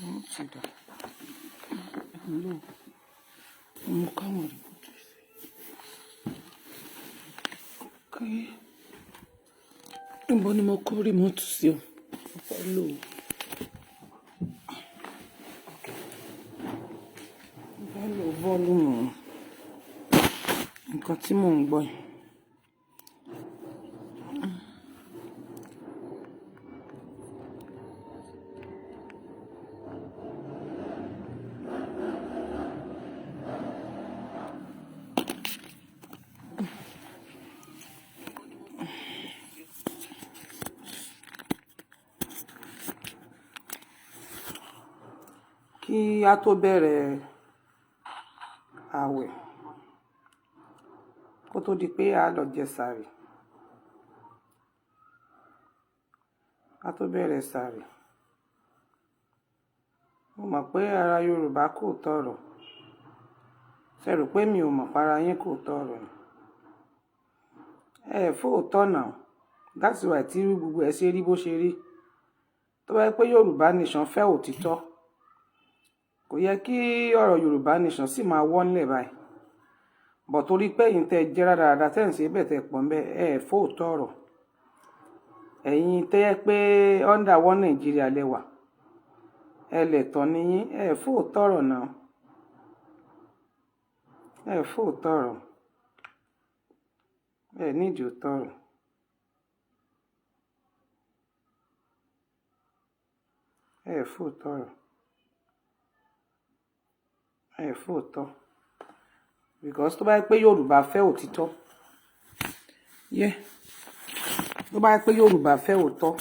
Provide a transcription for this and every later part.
Remote dà? Hello. Mo káwọn remote sí. Okay. Níbo ni mo kó remote sí o? Mo fẹ́ lò ó. Mo fẹ́ lò volume nǹkan tí mò ń gbọ́ yìí. Kí á tó bẹ̀rẹ̀ àwẹ̀, kó tó di pé a lọ jẹ sààrì, á tó bẹ̀rẹ̀ sààrì. Mo mọ̀ pé ara Yorùbá kò tọrọ. Ṣé rò pé mi ò mọ̀ pé ara yín kò tọrọ ni? Ẹ fóòtọ́ now. That's why tí gbogbo ẹ ṣe rí bó ṣe rí. Tó bá jẹ́ pé Yorùbá nation fẹ́ òtítọ́, kò yẹ kí ọ̀rọ̀ Yorùbá nation sì máa wọ́ nílẹ̀ báyìí. But torí pé ẹ̀yin tẹ jẹ́ rádaràda tẹ́ ǹ ṣe bẹ́ẹ̀ tẹ pọ̀ ńbẹ̀, ẹ fóòtọ́ ọ̀rọ̀. Ẹ̀yin tẹ́ jẹ́ pé under one Nigeria lẹ wà, ẹlẹ̀tàn ni yín, ẹ fóòtọ́ ọ̀rọ̀ now. Ẹ fóòtọ́ ọ̀rọ̀. Ẹ need òótọ́ ọ̀rọ̀. Ẹ fóòtọ́ ọ̀rọ̀. Ẹ fóòtọ́. Because tó bá jẹ́ pé Yorùbá fẹ́ òtítọ́, yeah. Tó bá jẹ́ pé Yorùbá fẹ́ òótọ́,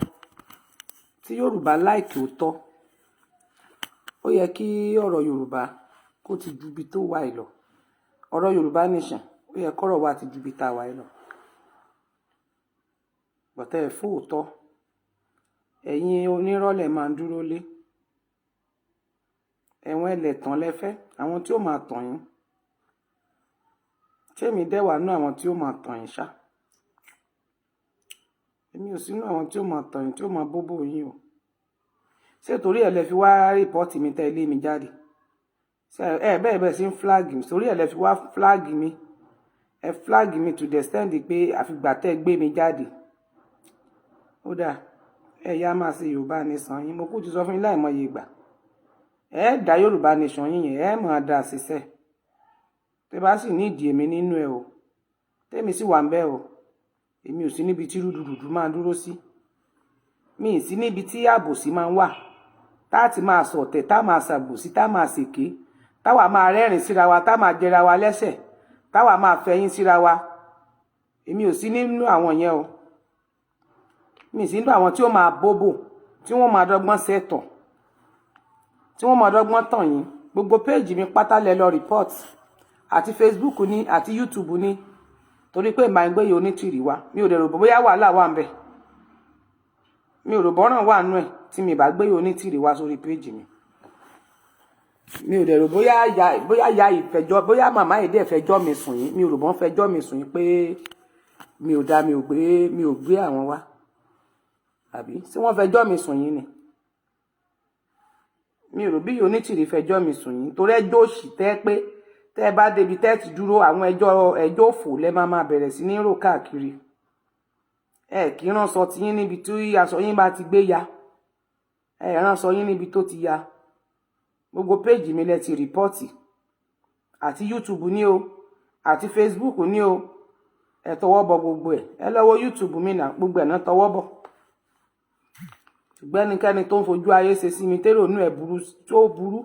tí Yorùbá like òótọ́, ó yẹ kí ọ̀rọ̀ Yorùbá kó ti ju ibi tó wà yìí lọ. Ọ̀rọ̀ Yorùbá nation, ó yẹ kọ́rọ̀ wa ti ju ibi tá a wà yìí lọ. But ẹ fóòtọ́. Ẹ̀yin onírọ́ lẹ máa ń dúró lé. Ẹ̀wọ̀n ẹlẹ̀tàn lẹ fẹ́, àwọn tí ó máa tàn yín. Ṣé èmi dẹ̀ wà nínú àwọn tí ó máa tàn yín ṣá? Èmi ò sí nínú àwọn tí ó máa tàn yín, tí ó máa bóbó yín o. Ṣé torí ẹ lẹ fi wá report mi tẹ́ lé mi jáde? Ṣé ẹ bẹ́ẹ̀ bẹ́ẹ̀ sí ń flag mi? Torí ẹ lẹ fi wá flag mi. Ẹ flag mi to the extent pé àfìgbà tẹ́ gbé mi jáde. Ó dáa. Ẹ yá máa ṣe Yorùbá nation yín. Mo kú ti sọ fún yín láìmọye ìgbà. Ẹ dá Yorùbá nation yín yẹn, ẹ máa dá ṣiṣẹ́. Tẹ́ bá sì ní ìdí èmi nínú ẹ o. Tẹ́mi sì wà ńbẹ̀ o. Èmi ò sí níbi tí rúdurùdu máa ń dúró sí. Mi ì sí níbi tí àbòsí máa ń wà. Tá ti máa sọ̀tẹ̀, tá máa ṣàbòsí, tá máa ṣèké, táwa máa rẹ́rìn síra wa, tá máa jẹra wa lẹ́sẹ̀, táwa máa fẹ̀yìn síra wa. Èmi ò sí nínú àwọn yẹn o. Mi ì sí nínú àwọn tí ó máa bóbò, tí wọ́n máa dọ́gbọ́n ṣẹ̀tàn, tí wọ́n máa dọ́gbọ́n tàn yín. Gbogbo page mi pátá lẹ lọ report. Àti Facebook ní, àti YouTube ní. Torí pé màá gbé yìí onítìrì wá. Mi ò dẹ̀ rò bóyá wàhálà wà ńbẹ̀. Mi ò rò bọ́ràn wà nú ẹ̀ tí mi bá gbé yìí onítìrì wá sórí page mi. Mi ò dẹ̀ rò bóyá ya ìfẹjọ́, bóyá màmá yìí dẹ̀ fẹjọ́ mi sùn yín. Mi ò rò bọ́n fẹjọ́ mi sùn yín pé mi ò dá, mi ò gbé àwọn wá. Àbí ṣé wọ́n fẹjọ́ mi sùn yín ni? Mi ò rò bí onítìrì fẹjọ́ mi sùn yín torí ẹjọ́ òṣì tẹ́ pé tẹ́ ẹ bá débi tẹ́ ti dúró, àwọn ẹjọ́ òfò lẹ máa máa bẹ̀rẹ̀ sí ní rò káàkiri. Ẹ kì í ránṣọ tiyín níbi tí aṣọ yín bá ti gbé ya. Ẹ ránṣọ yín níbi tó ti ya. Gbogbo page mi lẹ ti report. Àti YouTube ní o, àti Facebook ní o. Ẹ tọwọ́ bọ gbogbo ẹ̀. Ẹ lọ wo YouTube mi náà, gbogbo ẹ̀ náà tọwọ́ bọ̀. Ṣùgbọ́n ẹnikẹ́ni tó ń fojú ayé ṣe sí mi, térò inú ẹ̀ burú, tó burú,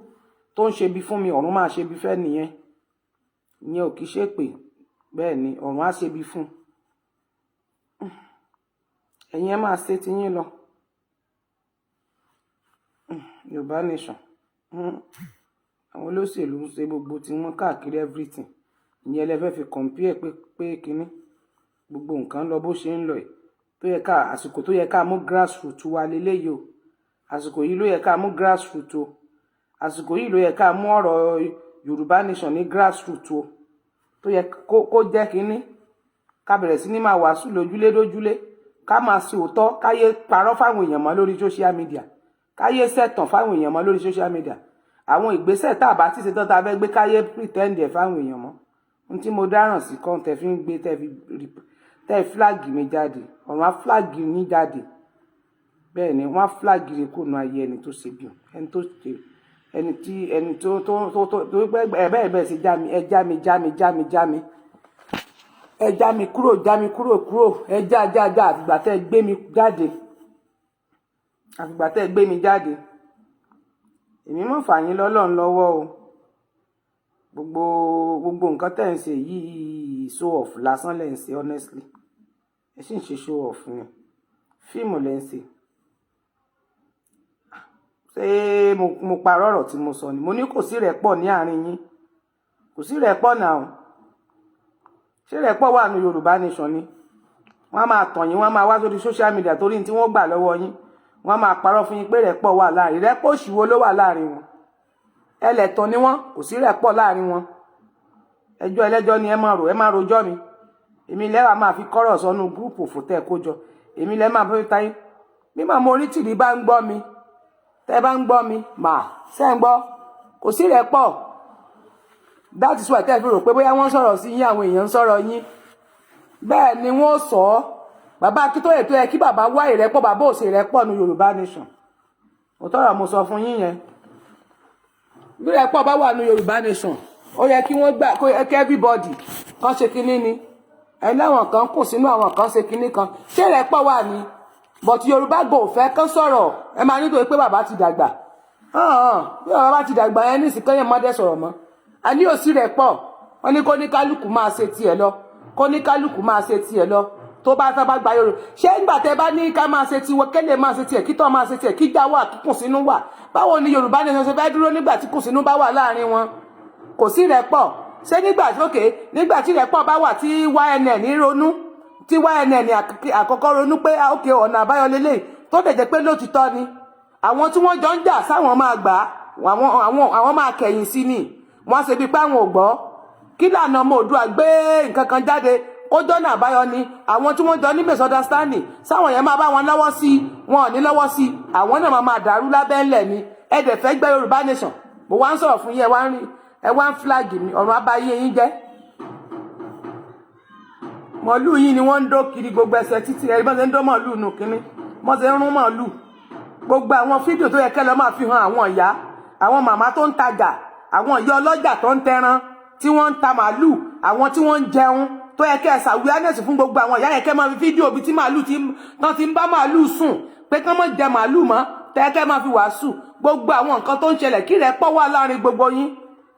tó ń ṣe bí fún mi, ọ̀run máa ṣe bí fẹ́ nìyẹn. Ìyẹn ò kì í ṣe pé bẹ́ẹ̀ ni ọ̀run á ṣe bí fún. Ẹ̀yin ẹ máa ṣe ti yín lọ. Yorùbá nation. Àwọn olóṣèlú ń ṣe gbogbo tí wọ́n káàkiri everything. Ìyẹn lẹ fẹ́ fi compare pé kíní. Gbogbo nǹkan lọ bó ṣe ń lọ yìí. Tó yẹ ká, àsìkò tó yẹ ká mú grassroot wa leléyìí o. Àsìkò yìí ló yẹ ká mú grassroot o. Àsìkò yìí ló yẹ ká mú ọ̀rọ̀ Yorùbá Nation ní grassroot o, tó yẹ kó jẹ́ kínní, ká bẹ̀rẹ̀ sí ní máa wàásù lójúlé lójúlé, ká máa ṣe òótọ́, káyé parọ́ fáwọn èèyàn mọ́ lórí social media, káyé sẹ̀tàn fáwọn èèyàn mọ́ lórí social media. Àwọn ìgbésẹ̀ tá a bá ti ṣe tán tá a fẹ́ gbé, káyé pretend ẹ̀ fáwọn èèyàn mọ́. Ohun tí mo dáràn sí kan tẹ fi ń gbé, tẹ fi tẹ flag mi jáde, ọ̀run á flag yín jáde. Bẹ́ẹ̀ ni, wọ́n á flag rẹ̀ kó nu ayé ẹni tó ṣe bí ẹni tó ṣe ẹni tí ẹni tó tó ẹ bẹ́ẹ̀ bẹ́ẹ̀ ṣe já mi, ẹ já mi, já mi, já mi, já mi, ẹ já mi kúrò, já mi kúrò kúrò, ẹ já, já, já. Àfìgbà tẹ́ ẹ gbé mi jáde, àfìgbà tẹ́ ẹ gbé mi jáde, èmi mọ̀ fà yín lọ́lọ́run lọ́wọ́ o. Gbogbo nǹkan tẹ́ ń ṣe yìí, show off lásán lẹ́ ń ṣe. Honestly, ẹ sì ń ṣe show off ni, fíìmù lẹ́ ń ṣe. Ṣé mo parọ́ ọ̀rọ̀ tí mo sọ ni? Mo ní kò sí rẹ̀pọ̀ ní àárín yín, kò sí rẹ̀pọ̀ náà. Ṣé rẹ̀pọ̀ wà ní Yorùbá Nation ni? Wọ́n á máa tàn yín, wọ́n á máa wá sórí social media torí tí wọ́n gbà lọ́wọ́ yín. Wọ́n á máa parọ́ fún yín pé rẹ̀pọ̀ wà láàrin. Rẹ̀pọ̀ òṣìwò ló wà láàrin wọn? Ẹlẹ́tàn ni wọ́n, kò sí rẹ̀pọ̀ láàrin wọn. Ẹjọ́ ẹlẹ́jọ́ ni ẹ máa rò, ẹ máa rojọ́ mi. Èmi lẹ́wà máa fi kọ́rọ̀ sọnù group òfò tẹ́ ẹ kó jọ. Èmi lẹ́ máa fi táyé bí màmá Onítìrí bá ń gbọ́ mi, tẹ́ bá ń gbọ́ mi mà ṣẹ́ ń gbọ́, kò sí rẹ̀pọ̀. That is why tẹ́ fi rò pé bóyá wọ́n sọ̀rọ̀ sí yín, àwọn èèyàn ń sọ̀rọ̀ yín. Bẹ́ẹ̀ ni wọ́n sọ ọ́. Bàbá Akíntóyè, tó yẹ kí bàbá wá ìrẹ́pọ̀, bàbá ò ṣe ìrẹ́pọ̀ ní Yorùbá Nation. Òótọ́ ọ̀rọ̀ mo sọ fún yín yẹn. Bí ìrẹ́pọ̀ bá wà ní Yorùbá Nation, ó yẹ kí wọ́n gbà kó yẹ kí everybody kan ṣe kinní ni. Ẹni àwọn kan kù sínú, àwọn kan ṣe kinní kan. Ṣé ìrẹ́pọ̀ wà ní? But Yorùbá gbọ́ ò fẹ́ kán sọ̀rọ̀. Ẹ máa nítorí pé bàbá ti dàgbà. Bí bàbá bá ti dàgbà yẹn ní ìsìnkán yẹn má dẹ́ sọ̀rọ̀ mọ́. A ní òsì rẹ̀ pọ̀. Wọ́n ní kó ní kálukú máa ṣe tiẹ̀ lọ, kó ní kálukú máa ṣe tiẹ̀ lọ. Tó bá tá bá gba Yorùbá ṣé ńgbà tẹ bá ní ká máa ṣe tiwọn, kélé máa ṣe tiẹ̀, kítọ́ máa ṣe tiẹ̀, kíjà wà, kíkùn sínú wà, báwo ni Yorùbá ní ṣe fẹ́ dúró nígbà tí kùn sínú bá wà láàrin wọn? Kò sí rẹ̀pọ̀. Ṣé nígbà tí òkè, nígbà tí rẹ̀pọ̀ bá wà, tí YNN ronú, tí YNN àkọ́kọ́ ronú pé òkè ọ̀nà àbáyọ lélẹ̀, tó dẹ̀ jẹ́ pé lótìtọ́ ni àwọn tí wọ́n jọ ń jà sáwọn máa gbà á, àwọn máa kẹ̀yìn sí ni, wọ́n á ṣe bíi pé àwọn ò gbọ́. Kí lànà ọmọ Oòduà gbé nǹkan kan jáde kó jọ́nà àbáyọ ni, àwọn tí wọ́n jọ ní misunderstanding sáwọn yẹn máa bá wọn lọ́wọ́ sí, wọn ò ní lọ́wọ́ sí, àwọn náà máa máa dàrú lábẹ́lẹ̀ ni. Ẹ dẹ̀ fẹ́ gbẹ́ Yorùbá Nation. Mo wá ń sọ̀rọ̀ fún yín, ẹ wá ń rí, ẹ wá ń flag mi. Ọ̀run abáyé yín jẹ́. Mọ̀lú yín ni wọ́n ń dó kiri gbogbo ẹsẹ̀ títí. Ẹ bọ́n ṣe ń dó mọ̀lú nù kínní, bọ́n ṣe ń rún mọ̀lú. Gbogbo àwọn fídíò tó yẹ kẹ́ lọ́ máa fi hàn àwọn ìyá, àwọn màmá tó ń tajà, àwọn ìyá ọlọ́jà tó ń tẹran, tí wọ́n ń ta màálù, àwọn tí wọ́n ń jẹun, tó yẹ kẹ́ ẹ ṣàwíánẹ̀sì fún gbogbo àwọn ìyá yẹn, kẹ́ máa fi fídíò bíi tí màálù ti tán ti ń bá màálù sùn pé kán má jẹ màálù mọ́, tẹ́ kẹ́ máa fi wàásù gbogbo àwọn nǹkan tó ń ṣẹlẹ̀, kí rẹ̀ pọ̀ wà láàrin gbogbo yín.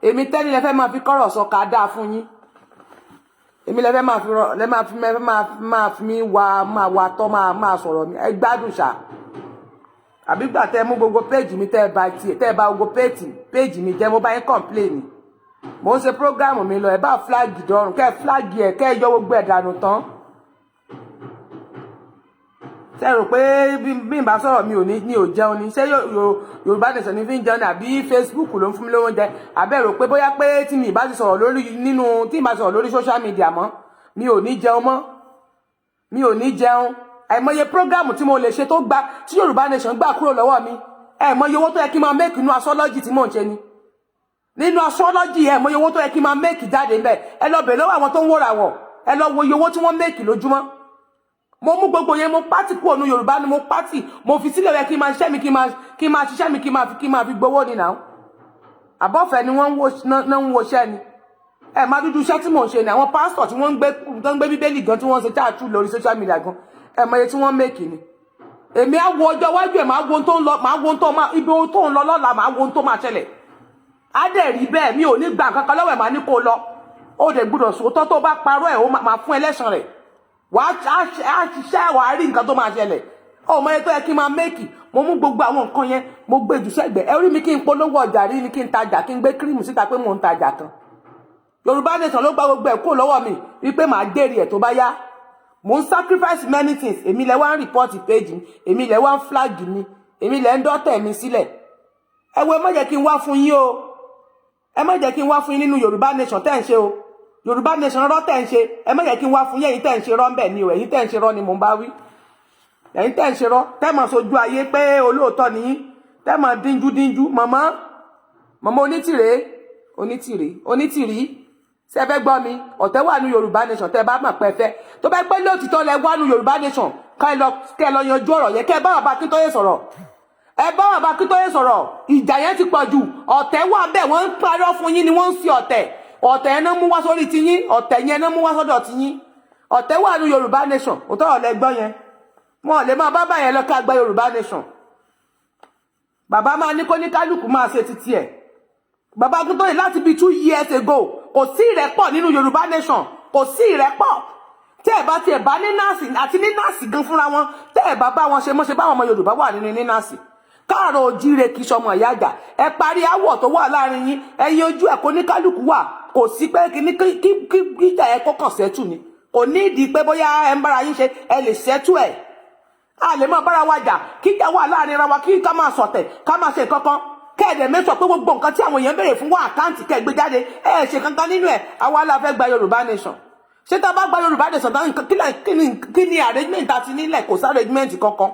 Èmi tẹ́ni lẹ fẹ́ máa fi kọ́rọ̀ sọ ká dáa fún yín. Èmi lẹ fẹ́ máa fi rọ, lẹ máa fi máa fi mí wá, máa wá tọ́, máa sọ̀rọ̀ mi. Ẹ gbádùn ṣá? Àbí gbà tẹ́ mú gbogbo page mi, tẹ́ bá tiẹ̀, tẹ́ bá gbogbo page mi jẹ́, mo bá yín complain. Mo ń ṣe program mi lọ, ẹ bá flag dọrùn, kẹ́ flag ẹ, kẹ́ yọ gbogbo ẹ̀ dànù tán. Ṣe rò pé bí n bá sọ̀rọ̀ mi ò ní ní ò jẹun ni? Ṣé Yorùbá Nation ní fi ń jẹun ni, àbí Facebook ló ń fún mi lówó oúnjẹ? Àbẹ́ rò pé bóyá pé tí mi bá ti sọ̀rọ̀ lórí nínú, tí n bá sọ̀rọ̀ lórí social media mọ́, mi ò ní jẹun mọ́? Mi ò ní jẹun. Àìmọye program tí mo lè ṣe tó gba tí Yorùbá Nation gbà kúrò lọ́wọ́ mi. Àìmọye owó tó yẹ kí n máa make nínú astrology tí mò ń ṣe ni, nínú astrology. Àìmọye owó tó yẹ kí n máa make jáde ńbẹ̀. Ẹ lọ bẹ̀ lọ́wọ́ àwọn tó ń wòrà wọ̀, ẹ lọ wo iye owó tí wọ́n make lójúmọ́. Mo mú gbogbo yẹn, mo pátì kúrò ní Yorùbá ni mo pátì, mo fi sílẹ̀ rẹ kí n máa ṣiṣẹ́ mi, kí n máa ṣiṣẹ́ mi, kí n máa fi gbowó ni náà. Àbọ̀fẹ́ ni wọ́n ń wo iṣẹ́ ni. Ẹ máa dúdú iṣẹ́ tí mò ń ṣe ni. Àwọn pásítọ̀ tí wọ́n ń gbé, tó ń gbé Bíbélì gan, tí wọ́n ń ṣe cháàtú lórí social media gan, ẹ mọ iye tí wọ́n make ni. Èmi á wo ọjọ́ iwájú ẹ̀, máa wo ohun tó ń lọ, máa wo ohun tó máa, ibi ohun tó ń lọ lọ́la, máa wo ohun tó máa ṣẹlẹ̀. Á dẹ̀ rí bẹ́ẹ̀. Mi ò ní gbà kankan lọ́wọ́ ẹ̀. Máa ní kó lọ, ó dẹ̀ gbúdọ̀ sòótọ́. Tó bá parọ́ ẹ̀, ó máa fún ẹlẹ́sàn rẹ̀. Wàá á ṣiṣẹ́, wàá rí nǹkan tó máa ṣẹlẹ̀. Ó mọ iye tó yẹ kí n máa make. Mo mú gbogbo àwọn nǹkan yẹn, mo gbé jù sẹ́gbẹ̀ẹ́. Ẹ rí mi kí n polówó ọjà rí ni, kí n tajà, kí n gbé cream síta pé mò ń tajà kan? Yorùbá Nation ló gba gbogbo ẹ̀ kúrò lọ́wọ́ mi, wípé màá jèrè ẹ̀ tó bá yá. Mo ń sacrifice many things. Èmi lẹ wá ń report page mi, èmi lẹ wá ń flag mi, èmi lẹ ń dọ́tẹ̀ mi sílẹ̀. Ẹ wo, ẹ má jẹ́ kí n wá fún yín o. Ẹ má jẹ́ kí n wá fún yín nínú Yorùbá Nation tẹ́ ń ṣe o. Yorùbá Nation rọ́ tẹ́ ń ṣe, ẹ má jẹ́ kí n wá fún yín. Ẹ̀yin tẹ́ ń ṣe rọ́ ń bẹ̀ ni o. Ẹ̀yin tẹ́ ń ṣe rọ́ ni mò ń bá wí. Ẹ̀yin tẹ́ ń ṣe rọ́, tẹ́ mọ̀ sojú ayé pé olóòótọ́ ni yín, tẹ́ mọ̀ dínjú dínjú. Màmá, màmá Onítìrẹ, Onítìrẹ, Onítìrí, ṣé fẹ́ gbọ́ mi? Ọ̀tẹ̀ wà ní Yorùbá Nation. Tẹ́ bá mọ̀ pẹ́ fẹ́, tó bá pẹ́ lóòtítọ́ lẹ wá ní Yorùbá Nation, ká ẹ lọ, kẹ́ ẹ lọ yanjú ọ̀rọ̀ yẹn. Kẹ́ ẹ bá bàbá Akíntóyè sọ̀rọ̀, ẹ bá bàbá Akíntóyè sọ̀rọ̀. Ìjà yẹn ti pọ̀ jù. Ọ̀tẹ̀ wà bẹ́ẹ̀. Wọ́n ń parọ́ fún yín ni, wọ́n ń ṣe ọ̀tẹ̀. Ọ̀tẹ̀ yẹn náà mú wá sórí tiyín, ọ̀tẹ̀ yẹn náà mú wá sọ́dọ̀ tiyín. Ọ̀tẹ̀ wà ní Yorùbá Nation. Òótọ́ ọ̀lẹ́ gbọ́ yẹn, wọn ò lè máa bá báyẹn lọ ká gba Yorùbá Nation. Bàbá máa ní kó ní kálukú máa ṣe titi ẹ̀. Bàbá Akíntóyè, láti bíi 2 years ago, kò sí ìrẹ́pọ̀ nínú Yorùbá Nation, kò sí ìrẹ́pọ̀. Tẹ́ ẹ̀ bá tiẹ̀ bá ní nurse àti ní nurse gan fúnra wọn, tẹ́ ẹ̀ bá bá wọn ṣe mọ́ṣe, báwọn ọmọ Yorùbá wà nínú ní nurse káàrọ̀ òjíire kì í ṣọmọ ìyá àjà. Ẹ parí áwọ̀ tó wà láàrin yín, ẹ̀yin ojú ẹ̀ kó ní kálukú wà. Kò sí pé kí kíjà ẹ kọ́kàn settle ni. Kò ní ìdí pé bóyá ẹ ń bára yín ṣe, ẹ lè settle ẹ̀. A lè máa bára wa jà, kíjà wà láàrin ara wa, kí ká máa sọ̀tẹ̀, ká máa ṣe nǹkan kan. Kẹ́ẹ̀dẹ̀ mẹ́sọ̀ pé gbogbo nǹkan tí àwọn èèyàn béèrè fún wá account, kẹ́ ẹ gbé jáde, ẹ ṣe kankan nínú ẹ̀. Àwa la fẹ́ gba Yorùbá Nation. Ṣé tá a bá gba Yorùbá Nation tán, kí ni arrangement àti nílẹ̀? Kò sí arrangement kankan.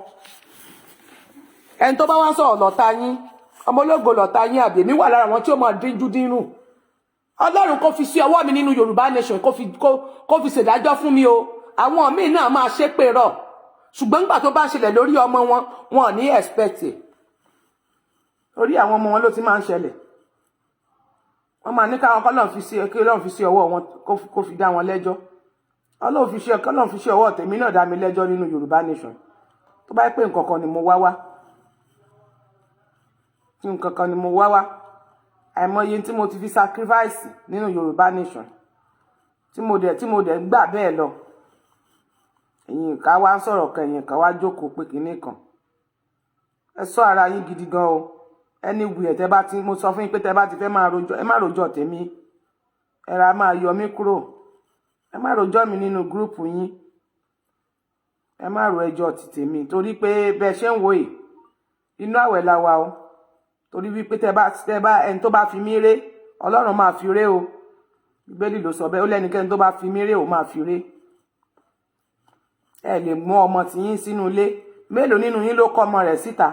Ẹni tó bá wá sọ̀rọ̀, lọ́ta yín, ọmọ ológo lọ́ta yín, àbí èmi wà lára àwọn tí ó máa dínjú dínrùn? Ọlọ́run kò fi sí ọwọ́ mi nínú Yorùbá Nation, kó fi ṣèdájọ́ fún mi o. Àwọn míì náà máa ṣépè rọ̀, ṣùgbọ́n nígbà tó bá ṣẹlẹ̀ lórí ọmọ wọn, wọn ò ní expect ẹ̀. Orí àwọn ọmọ wọn ló ti máa ń ṣẹlẹ̀. Wọ́n máa ní káwọn kọ́lọ́n fi sí, kí Ọlọ́run fi sí ọwọ́ wọn, kó fi dá wọn lẹ́jọ́. Ọlọ́run fi sí, kọ́lọ́n fi sí ọwọ́ tèmi náà dá mi lẹ́jọ́ nínú Yorùbá Nation. Tó bá yẹ pé nǹkan kan ni mo wá wá, nǹkan kan ni mo wá wá, àìmọye tí mo ti fi sacrifice nínú Yorùbá Nation, tí mo dẹ̀ gbà bẹ́ẹ̀ lọ. Ẹ̀yin ká wá ń sọ̀rọ̀ kan, ẹ̀yin ká wá jókòó pé kinní kan. Ẹ ṣọ́ ara yín gidi gan o. Anywhere tẹ́ bá ti, mo sọ fún yín pé tẹ́ bá ti fẹ́ máa rojọ́, ẹ má rojọ́ tèmi. Ẹ ra máa yọ mí kúrò. Ẹ má rojọ́ mi nínú group yín. Ẹ má ro ẹjọ́ ti tèmi, torí pé bẹ́ẹ̀ ṣe ń wò yìí, inú àwẹ̀ la wà o. Torí wípé tẹ́ bá ẹni tó bá fi mí ré, Ọlọ́run máa fi ré o. Bíbélì ló sọ bẹ́ẹ̀. Ó lẹ́nikẹ́ni tó bá fi mí ré, ó máa fi ré. Ẹ lè mú ọmọ tiyín sínú ilé. Mélòó nínú yín ló kọ́ ọmọ rẹ̀ síta?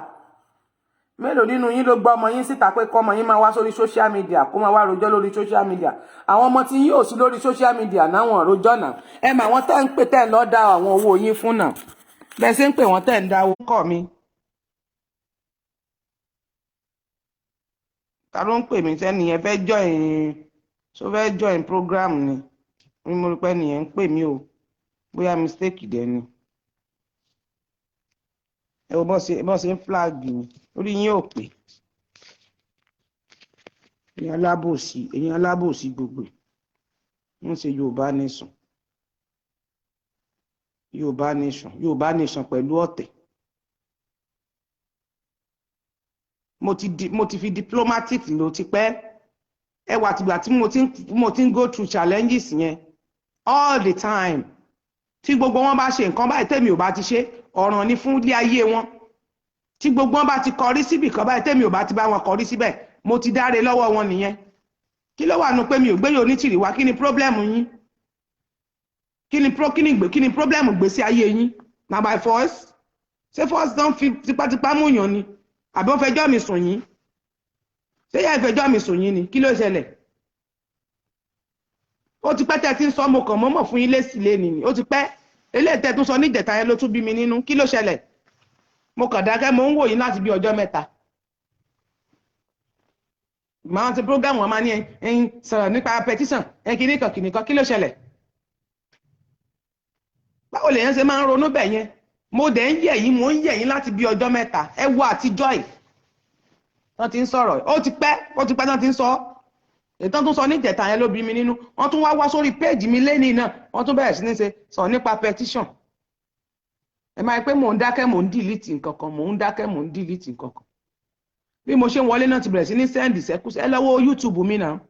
Mélòó nínú yín ló gbọ́ ọmọ yín síta pé kọ́ ọmọ yín máa wá sórí social media, kó máa wá rojọ́ lórí social media? Àwọn ọmọ tí yín ò sí lórí social media náwọn rojọ́ náà. Ẹ mà wọ́n tẹ́ ń pè, tẹ́ ń lọ́ dá àwọn owó yín fún náà, bẹ́ẹ̀ ṣe ń pè wọ́n tẹ́ ń dáwó kọ́ mi. Ta ló ń pè mí? Sẹ́ni yẹn fẹ́ join, ṣó fẹ́ join program ni? Mi mo rí pé ẹnìyẹn ń pè mí o. Bóyá mistake dẹ̀ ni. Ẹ wo bọ́ ṣe ń flag mi. Orí yín ò pé. Èèyàn alábòsí, èèyàn alábòsí, gbogbo ń ṣe Yorùbá Nation, Yorùbá Nation, Yorùbá Nation pẹ̀lú ọ̀tẹ̀. Mo ti fi diplomatic lò ti pẹ́. Ẹ wà tìgbà tí mo ti ń go through challenges yẹn all the time. Tí gbogbo wọn bá ṣe nǹkan báyìí, tèmi ò bá ti ṣe, ọ̀ràn ni fún ilé ayé wọn. Tí gbogbo wọn bá ti kọrí síbì kan báyìí, tèmi ò bá ti bá wọn kọrí síbẹ̀, mo ti dáre lọ́wọ́ wọn nìyẹn. Kí ló wà nù pé mi ò gbé yóò Onítìrì wá? Kí ni problem yín? Kí ni pro kí ni gbé, kí ni problem gbèsè ayé yín? Na by force? Ṣé force don fi tipátipá mú yàn ni, àbí wọ́n fẹjọ́ mi sùn yín? Ṣé yá ìfẹjọ́ mi sùn yín ni? Kí ló ṣẹlẹ̀? Ó ti pẹ́ tẹ́ ti ń sọ. Mo kàn mọ́mọ́ fún yín lésì léni ni. Ó ti pẹ́. Eléyìí tẹ́ tún sọ níjẹta yẹn ló tún bí mi nínú. Kí ló ṣẹlẹ̀? Mo kàn dákẹ́, mo ń wò yín láti bí ọjọ́ 3. Màá ti program wọn, máa ní ẹyin sọ̀rọ̀ nípa petition ẹ, kìíní kan, kìíní kan. Kí ló ṣẹlẹ̀? Báwo lèèyàn ṣe máa ń ronú bẹ̀ yẹn? Mo dẹ̀ ń yẹ̀ yín, mo ń yẹ̀ yín láti bí ọjọ́ 3. Ẹ wo àtijọ́ yìí wọ́n ti ń sọ̀rọ̀. Ó ti pẹ́, ó ti pẹ́ tán ti ń sọ. Ètò tó sọ níjẹta yẹn ló bí mi nínú. Wọ́n tún wá wá sórí péèjì mi lẹ́nìí náà, wọ́n tún bẹ̀rẹ̀ sí ní ṣe sọ nípa petition. Ẹ máa rí pé mò ń dákẹ́, mò ń delete nǹkan kan, mò ń dákẹ́, mò ń delete nǹkan kan. Bí mo ṣe ń wọlé náà ti bẹ̀rẹ̀ sí ní send sẹ́kù. Ẹ lọ́wọ́ YouTube mi náà,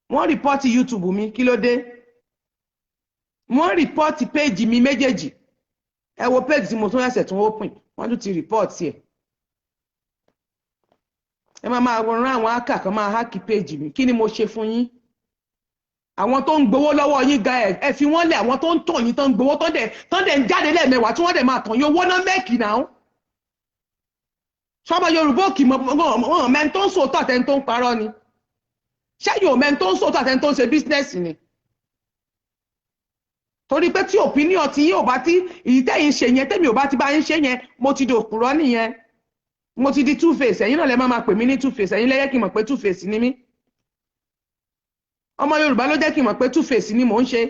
wọ́n report YouTube mi. Kí ló dé? Wọ́n report page mi méjèèjì. Ẹ wo page tí mo tún ẹsẹ̀ tún open, wọ́n tún ti report ẹ̀. Ẹ máa máa rán àwọn hacker kan máa hack page mi. Kí ni mo ṣe fún yín? Àwọn tó ń gbowó lọ́wọ́ yín gan, ẹ fi wọ́n lẹ̀. Àwọn tó ń tàn yín, tó ń gbowó, tó dẹ̀ ń jáde lẹ́ẹ̀mẹ́wàá, tí wọ́n dẹ̀ máa tàn yín, owó náà mẹ́kì náà. Sọmọ Yorùbá òkì mọ mẹ́ni tó ń sòótọ́ àtẹni tó ń parọ́ ni. Ṣẹ́yìn ò mẹ́ni tó ń sòótọ́ àtẹni tó ń ṣe business ni? Torí pé tí opinion ti yín ò bá tí èyí tẹ́yìn ṣe yẹn, tẹ́mi ò bá ti bá yín ṣe yẹn, mo ti di òpùrọ́ nìyẹn, mo ti di two face. Ẹ̀yin náà lẹ máa máa pè mí ní two face. Ẹ̀yin lẹ́yẹ́ kí n mọ̀ pé two face ni mí. Ọmọ Yorùbá ló jẹ́ kí n mọ̀ pé two face ni mò ń ṣe.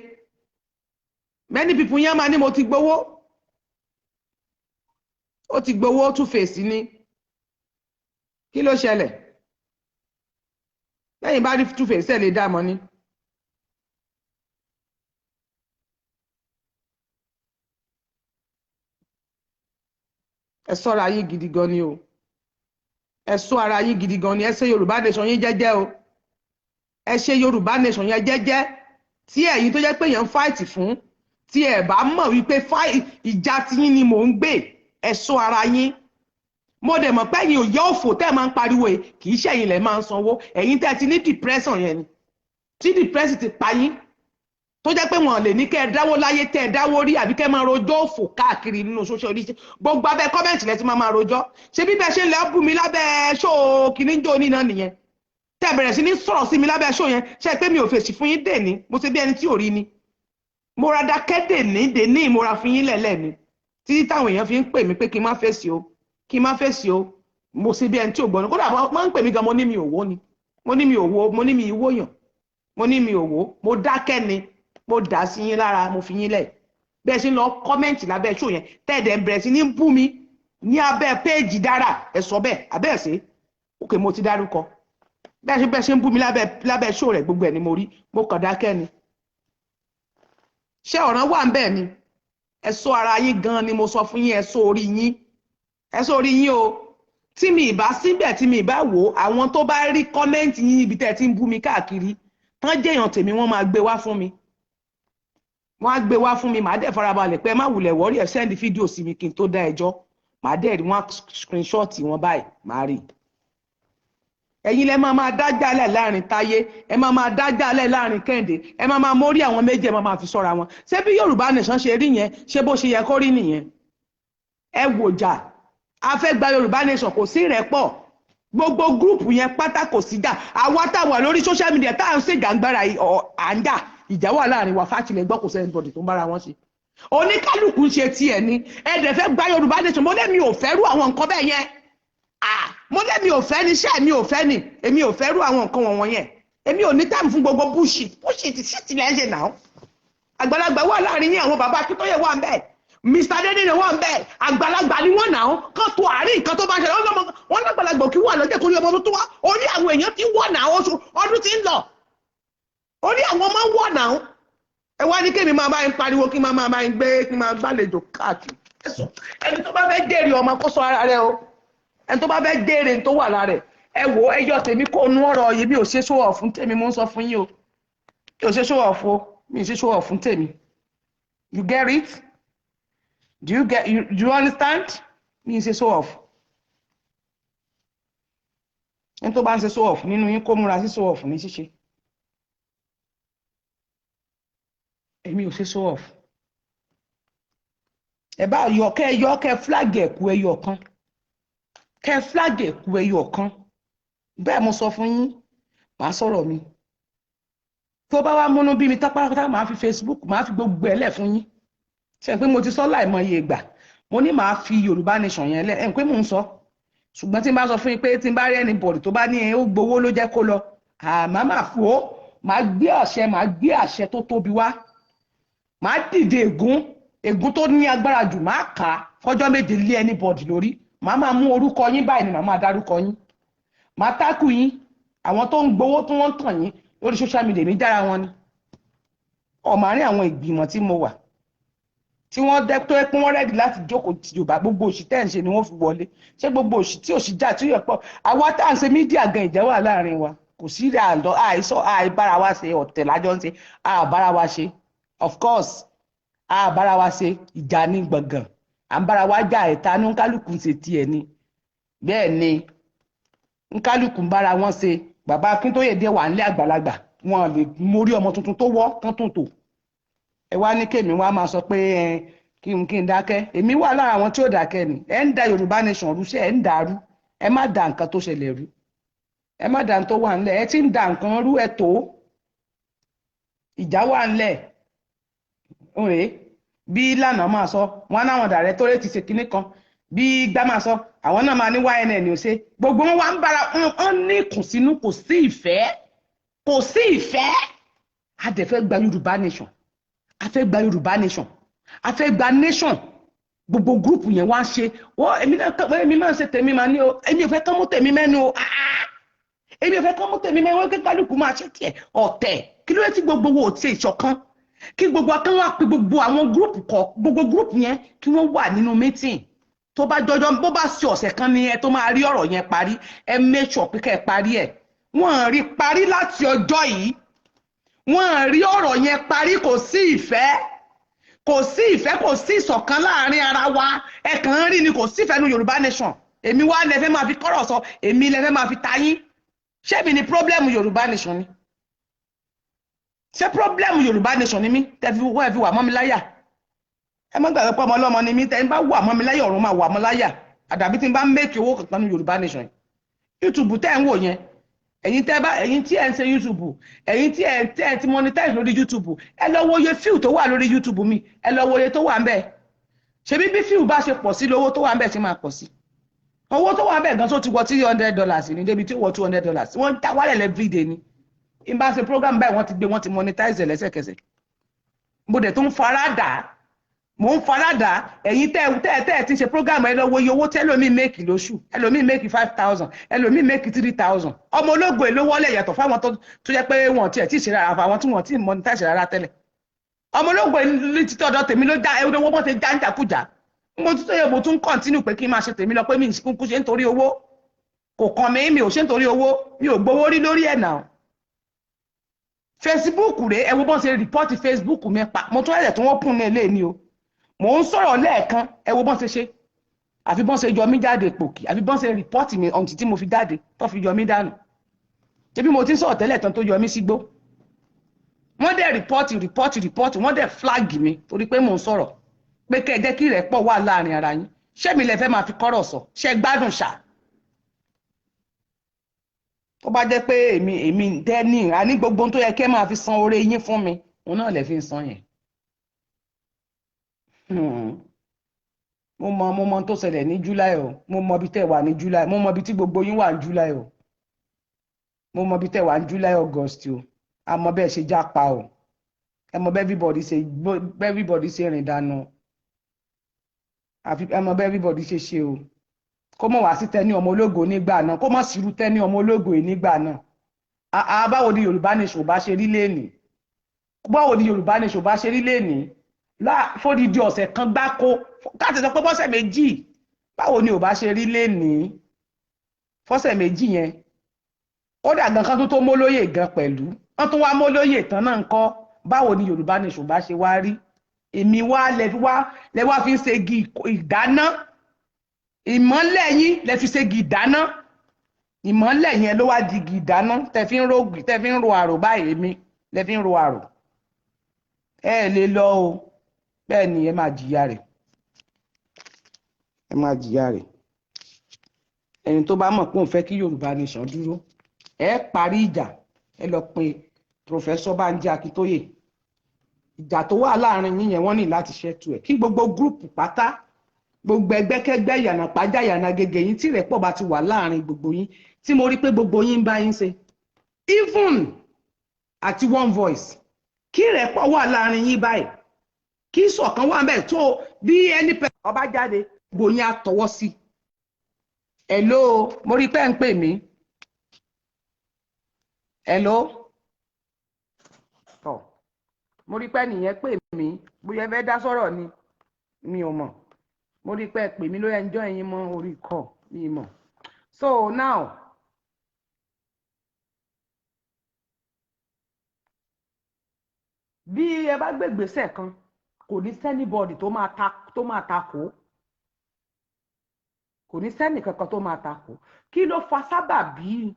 Many people yẹn máa ní mo ti gbowó, ó ti gbowó, two face ni. Kí ló ṣẹlẹ̀? Lẹ́yìn bá rí two face, ẹ̀ lè dá mọ́ ni. Ẹ ṣọ́ra yín gidi gan ni o. Ẹ ṣọ́ ara yín gidi gan ni. Ẹ ṣe Yorùbá nation yín jẹ́jẹ́ o. Ẹ ṣe Yorùbá nation yẹn jẹ́jẹ́. Tí ẹ̀yin tó jẹ́ pé yẹn ń fight fún, tí ẹ bá mọ̀ wípé ìjà tiyín ni mò ń gbé, ẹ ṣọ́ ara yín. Mo dẹ̀ mọ̀ pé ẹ̀yin ò yẹ òfò tẹ́ ẹ máa ń pariwo yìí, kì í ṣe ẹ̀yin lẹ̀ máa ń sanwó. Ẹ̀yin tẹ́ ẹ ti ní depression yẹn ni, tí depression ti pa yín, tó jẹ́ pé wọ́n lè ní kẹ́ ẹ dáwó láyé tẹ́ ẹ dáwó rí, àbí kẹ́ ẹ máa rojọ́ òfò káàkiri nínú social media. Gbogbo abẹ́ comment lẹ ti máa máa rojọ́. Ṣé bí bẹ́ẹ̀ ṣe ń lọ bú mi lábẹ́ ṣó kìíní jó ní náà nìyẹn, tẹ́ ẹ bẹ̀rẹ̀ sí ní sọ̀rọ̀ sí mi lábẹ́ ṣó yẹn? Ṣe pé mi ò fèsì fún yín dè ní? Mo ṣe bí ẹni tí ò rí ni. Mo ra dákẹ́ dè ní dè ní, mo ra fún yín lẹ̀lẹ́ ni, títí táwọn èèyàn fi ń pè mí pé kí n má fèsì o, kí n má fèsì o. Mo ṣe bí ẹni tí ò gbọ́ ni. Kódà wọ́n ń pè mí gan, mo ní mi ò wó ni, mo ní mi ò wó, mo ní mi ìwó yàn, mo ní mi ò wó. Mo dákẹ́ ni, mo dà sí yín lára, mo fi yín lẹ̀. Bẹ́ẹ̀ ṣe ń lọ comment lábẹ́ ṣó yẹn, tẹ́ẹ̀dẹ̀ ń bẹ̀rẹ̀ sí ní bú mi ní abẹ́ péèjì dára. Ẹ sọ bẹ́ẹ̀ abẹ́ ẹ̀ ṣe òkè, mo ti dárúkọ. Bẹ́ẹ̀ ṣe ń bú mi lábẹ́ ṣó rẹ̀, gbogbo ẹ̀ ni mo rí, mo kàn dákẹ́ ni. Ṣé ọ̀ràn wà ń bẹ́ẹ̀ ni? Ẹ ṣọ́ ara yín gan ni mo sọ fún yín. Ẹ ṣọ́ orí yín, ẹ ṣọ́ orí yín o. Tí mi ìbá síbẹ̀, tí mi ìbá wò ó, àwọn tó bá rí comment yín ibi tẹ́ ẹ ti ń bú mi káàkiri tán jẹ́yàn tèmi, wọ́n máa gbé wá fún mi, wọ́n á gbé wá fún mi. Màá dẹ̀ farabalẹ̀ pé ẹ má wulẹ̀ worry, ẹ send fídíò sí mi kí n tó dá ẹjọ́. Màá dẹ̀ rí wọ́n, screenshot wọn báyìí, màá rí. Ẹ̀yin lẹ máa máa dájàlẹ̀ láàrin Táyé, ẹ máa máa dájàlẹ̀ láàrin Kẹ́hìndé, ẹ máa máa mórí àwọn méjì, ẹ máa máa fi sọ́ra wọn. Ṣé bí Yorùbá nation ṣe rí yẹn? Ṣé bó ṣe yẹ kó rí nìyẹn? Ẹ wòjà, a fẹ́ gba Yorùbá nation, kò sí ìrẹ́pọ̀. Gbogbo group yẹn pátá, kò sí jà. Àwa tá a wà lórí social media tá à ń ṣèjàngbara, à ń jà, ìjà wà láàrin wa. Fátilẹ̀ gbọ́, kò sẹ́ni bọ̀dì tó ń bára wọn ṣe, oníkálukú ń ṣe tiẹ̀ ni. Ẹ dẹ̀ fẹ́ gba Yorùbá nation. Mo lẹ́mi ò fẹ́ rú àwọn nǹkan bẹ́ẹ̀ yẹn. Mo lẹ́mi ò fẹ́ ní iṣẹ́ mi ò fẹ́ ni, èmi ò fẹ́ rú àwọn nǹkan wọ̀nyẹn yẹn. Èmi ò ní time fún gbogbo bullshit bullshit shit lẹ́ ń ṣe náà. Àgbàlagbà wà láàrin yín, àwọn bàbá Akíntóyè wà ń bẹ́ẹ̀, Mr. Adédènà wà ń bẹ́ẹ̀. Àgbàlagbà ni wọ́n náà kán tó àárín nǹkan tó bá ṣẹlẹ̀. Wọ́n lágbàlagbà kí wà lọ́jọ́ kórí ọmọ tó wá orí àwọn èèyàn ti wọ̀ náà, oṣù ọdún ti ń lọ, orí àwọn ọmọ wọ̀ náà. Ẹ wá ní kémi máa bá ń pariwo, kí máa bá ń gbé, kí máa gbàlejò káàkiri. Ẹni tó bá fẹ́ jèrè ọmọ, kó sọ ara rẹ o. Ẹni tó bá fẹ́ jèrè tó wà lára ẹ, ẹ wò, ẹyọ tèmi kó nu ọ̀rọ̀ yìí. Mi ò ṣe show off fún tèmi, mo ń sọ fún yín o. Mi ò ṣe show off o, mi ò ṣe show off fún tèmi. You get it? Do you get you, do you understand? Mi ò ṣe show off. Ẹni tó bá ń ṣe show off nínú yín, kó múra sí show off ní ṣíṣe. Èmi ò ṣe show off. Ẹ bá yọ, kẹ yọ, kẹ flag ẹkú ẹyọ kan, kẹ flag ẹkú ẹyọ kan. Bẹ́ẹ̀ mo sọ fún yín. Màá sọ̀rọ̀ mi, tó bá wá múnú bí mi tápátápátá, màá fi Facebook, màá fi gbogbo ẹ̀ lẹ̀ fún yín. Ṣe pé mo ti sọ láìmọye ìgbà, mo ní màá fi Yorùbá nation yẹn lẹ̀. Ẹ̀ ń pé mò ń sọ, ṣùgbọ́n tí n bá sọ fún yín pé tí n bá rí anybody tó bá ní ó gbowó ló jẹ́ kó lọ, àmọ́ màá fò ó, màá gbé àṣẹ, màá gbé àṣẹ tó tóbi wá, màá dìde ègún, ègún tó ní agbára jù, màá kà á fọjọ́ 7 lé anybody lórí. Màá máa mú orúkọ yín báyìí ni màá máa dárúkọ yín, màá tákù yín. Àwọn tó ń gbowó tí wọ́n ń tàn yín lórí social media, mi dára wọn ni ọmọ àárín àwọn ìgbìmọ̀ tí mo wà, tí wọ́n dẹ́ tó yẹ pé wọ́n ready láti jókòó ti Yorùbá. Gbogbo òṣì tẹ́ ń ṣe ni wọ́n fi wọlé. Ṣé gbogbo òṣì tí òṣì jà tí yẹ pọ̀? Àwa tá à ń ṣe media gan, ìjà wà láàrin wa, kò sí àìsọ, àìbára wa ṣe, ọ̀tẹ̀ lájọ́ ń ṣe, àbára wa ṣe. Of course. A bára wa ṣe ìjà ní gbọ̀ngàn, à ń bára wa jà, ẹ̀ta ní kálukú ṣe tiẹ̀ ni. Bẹ́ẹ̀ ni nkálukú ń bára wọn ṣe. Bàbá Akíntóyè dé wà nílé àgbàlagbà, wọn lè mórí ọmọ tuntun tó wọ́ tán tó tò. Ẹ wá ní kémi wá máa sọ pé ẹ kí n dákẹ́. Èmi wà lára àwọn tí ó dákẹ́ ni. Ẹ ń da Yorùbá nation rú, ṣé ẹ ń dàrú? Ẹ má da nǹkan tó ṣẹlẹ̀ rú, ẹ má da nǹkan tó wà ńlẹ̀. Ẹ ti ń da nǹkan rú, ẹ tó ìjà wà ńlẹ̀ rèé. Bí lánàá máa sọ wọn náwọn directorate ṣe kinní kan, bí gbá máa sọ àwọn náà máa ní YNN ò ṣe. Gbogbo wọn wá ń bára wọn ní ìkùnsínú, kò sí ìfẹ́, kò sí ìfẹ́. A dẹ̀ fẹ́ gba Yorùbá nation, a fẹ́ gba Yorùbá nation, a fẹ́ gba nation. Gbogbo group yẹn wá ń ṣe wọ́n. Èmi náà, èmi máa ń ṣe tèmi, máa ní o. Èmi ò fẹ́ kán mú tèmi mẹ́nu o. Èmi ò fẹ́ kán mú tèmi mẹ́nu. Wọ́n kí kálukú máa ṣe tiẹ̀ ọ̀tẹ̀. Kí ló dé tí gbogbo wo ò ṣe ìṣọ̀kan? Kí gbogbo akán wá pe gbogbo àwọn group kọ, gbogbo group yẹn, kí wọ́n wà nínú meeting. Tó bá jọjọ, bó bá ṣe ọ̀sẹ̀ kan ni ẹ tó máa rí ọ̀rọ̀ yẹn parí, ẹ make sure pé kẹ́ ẹ parí ẹ̀. Wọ́n rí parí láti ọjọ́ yìí, wọ́n rí ọ̀rọ̀ yẹn parí. Kò sí ìfẹ́, kò sí ìfẹ́, kò sí ìṣọ̀kan láàrin ara wa. Ẹ kàn ń rí ni, kò sí ìfẹ́ nu Yorùbá nation. Èmi wá lẹ fẹ́ máa fi kọ́rọ̀ sọ, èmi lẹ fẹ́ máa fi ta yín. Ṣé mi ni problem Yorùbá nation ni? Ṣé problem Yorùbá nation ni mí tẹ́ fi wọ́n ẹ fi wà mọ́ mi láyà? Ẹ má gbàgbé pé ọmọ ọlọ́mọ ni mí. Tẹ́ ń bá wà mọ́ mi láyà, ọ̀run máa wà mọ́ láyà. Àdàbí tí n bá make owó kankan ní Yorùbá nation. YouTube tẹ́ ń wò yẹn, ẹ̀yin tẹ́ bá, ẹ̀yin tí ẹ̀ ń ṣe YouTube, ẹ̀yin tí ẹ̀ tẹ́ ẹ̀ ti monetize lórí YouTube, ẹ lọ wo iye view tó wà lórí YouTube mi. Ẹ lọ wo iye tó wà ń bẹ̀. Ṣebí bí view bá ṣe pọ̀ sí, lówó tó wà ń bẹ̀ ṣe máa pọ̀ sí. Owó tó wà ń bẹ̀ gan tó ti wọ $300 ní débi tí ó wọ $200. Wọ́n ń ta wálẹ̀ everyday ni. N bá ṣe program báyìí, wọ́n ti gbé, wọ́n ti monetize lẹ́sẹ̀kẹsẹ̀. Mo dẹ̀ tó ń fara dà á, mò ń faradà. Ẹ̀yin tẹ́ ẹ ti ṣe program, ẹ lọ wo iye owó tẹ́lòmíì make lóṣù. Ẹlòmíì make 5,000, ẹlòmíì make 3,000. Ọmọ ológo èlò wọlé yàtọ̀ fáwọn tó jẹ́ pé wọ́n tiẹ̀ tí ì ṣe rárá, fáwọn tí wọ́n ti monetize rárá tẹ́lẹ̀. Ọmọ ológo ní títí ọ̀dọ̀ tèmi ló já ẹwọ́n wọ́n ti já ń jàkújà. Mo tún tó yẹ, mo tún continue pé kí n máa ṣe tèmi lọ, pé mi kúkú ṣe nítorí owó, kò kàn mí. Mi ò ṣe nítorí owó, mi ò gbowó rí lórí ẹ̀ náà. Facebook rèé, ẹ wo bọ́n ṣe report Facebook mi pa. Mo tún ẹ̀rẹ̀ tí wọ́n pùn ní ilé ni o. Mò ń sọ̀rọ̀ lẹ́ẹ̀kan, ẹ wo bọ́n ṣe ṣe, àfi bọ́n ṣe yọ mí jáde pòkì, àfi bọ́n ṣe report mi ọ̀ǹtí tí mo fi jáde tó fi yọ mí dànù. Ṣebí mo ti ń sọ̀rọ̀ tẹ́lẹ̀ tán tó yọ mí sígbó. Wọ́n dẹ̀ report, report, report, wọ́n dẹ̀ flag mi torí pé mò ń sọ̀rọ̀ pé kẹ́ ẹ jẹ́ kí ìrẹ́pọ̀ wà láàrin ara yín. Ṣé mi lẹ fẹ́ máa fi kọ́rọ̀ sọ? Ṣé gbádùn ṣá? Tó bá jẹ́ pé èmi dẹ́ni àní gbogbo ohun tó yẹ kẹ́ máa fi san oore yín fún mi, òun náà lẹ fi ń san yẹn. Mo mọ tó ṣẹlẹ̀ ní July o. Mo mọ ibi tẹ́ wà ní July, mo mọ ibi tí gbogbo yín wà ní July o. Mo mọ ibi tẹ́ wà ní July, August o. Àmọ́ bẹ́ẹ̀ ṣe jápa o. Ẹ mọ bẹ́ẹ̀ everybody ṣe rìn dànù, àfi ẹ mọ bẹ́ẹ̀ everybody ṣe ṣe o. Kó mọ̀ wá sí Tẹ́ni ọmọ ológo nígbà náà, kó mọ̀ sírú Tẹ́ni ọmọ ológo yìí nígbà náà. Àá, báwo ni Yorùbá nation bá ṣe rí lénìí? Báwo ni Yorùbá nation bá ṣe rí lénìí fódìdí ọ̀sẹ̀ kan gbáko, káàtì sọ pé bọ́sẹ̀ 2? Báwo ni ò bá ṣe rí lénìí fọ́sẹ̀ 2 yẹn? Kódà gan kan tó tó mólóyè gan pẹ̀lú wọ́n tún wá mólóyè tán náà ń kọ́. Báwo ni Yorùbá nation bá ṣe wá rí? Èmi wá lẹ wá fi ń ṣe igi ìdáná. Ìmọ́lẹ̀ yín lẹ fi ṣe igi ìdáná. Ìmọ́lẹ̀ yẹn ló wá di igi ìdáná tẹ fi ń ro àrò báyìí. Èmi lẹ fi ń ro àrò. Ẹ lè lọ o. Bẹ́ẹ̀ ni, ẹ máa jìyà rẹ̀, ẹ máa jìyà rẹ̀. Ẹni tó bá mọ̀ pé òun fẹ́ kí Yorùbá nation dúró, ẹ parí ìjà. Ẹ lọ pe Professor Banji Akíntóyè. Ìjà tó wà láàrin yín yẹn, wọ́n ní láti ṣètò ẹ̀, kí gbogbo group pátá, gbogbo ẹgbẹ́kẹ́gbẹ́, yànnà pàjá, yànnà gègé yín, tí ìrẹ́pọ̀ bá ti wà láàrin gbogbo yín, tí mo rí pé gbogbo yín ń bá yín ṣe, even àti one voice, kí ìrẹ́pọ̀ wà láàrin yín báyìí, kí ìṣọ̀kan wà ńbẹ̀, tó bí ẹni pẹ̀ ọba jáde, gbogbo yín á tọwọ́ sí. Hello, mo rí pé ń pè mí. Hello, tọ, mo rí pé nìyẹn pè mí. Bóyá ẹ fẹ́ dá sọ̀rọ̀ ni, mi ò mọ̀. Mo rí pé pè mí lórí ẹnjọ́ ẹ̀yin mọ́ orí kọ́ mi mọ̀. So now, bí ẹ bá gbé ìgbésẹ̀ kan, Kò ní sí anybody tó máa ta kò. Kò ní sẹ́nì kankan tó máa takò. Kí ló fa sábàbí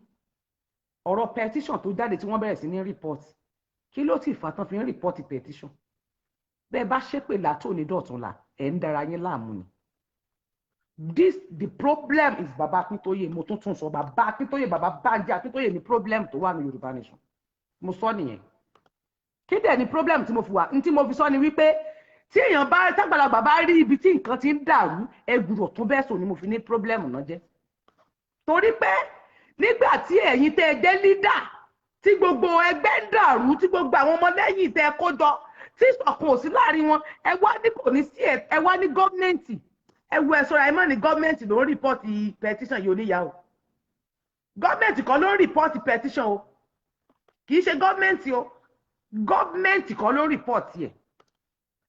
ọ̀rọ̀ petition tó jáde tí wọ́n bẹ̀rẹ̀ sí ní report? Kí ló sì fà tán fi ń report petition? Bẹ́ẹ̀ bá ṣépè látòní dọ̀túnla, ẹ̀ ń dara yín láàmú ni. This, the problem is Baba Akintoye. Mo tún tún sọ, Baba Akintoye, Baba Banji Akintoye ni problem tó wà ní Yorùbá Nation. Mo sọ nìyẹn. Kí dẹ̀ ni problem tí mo fi wà ní tí mo fi sọ ni wípé tí èèyàn bá tágbàlagbà bá rí ibi tí nǹkan ti ń dàrú, ẹgbùrọ̀ tún bẹ́ẹ̀ sọ ni mo fi ní problem náà jẹ́. Torí pé nígbà tí ẹ̀yin tẹ́ ẹ jẹ́ leader, tí gbogbo ẹgbẹ́ ń dàrú, tí gbogbo àwọn ọmọlẹ́yìn tẹ́ ẹ kó jọ, tí ìṣọ̀kan ò sí láàrin wọn, ẹ wá ní kò ní sí, ẹ wá ní government. Ẹ wo, ẹ sọ̀rọ̀, ẹ mọ̀ ní government ló ń report petition yìí. Oníyàá o, government kan ló ń report petition o. Kì í ṣe government o. Government kan ló ń report ẹ̀.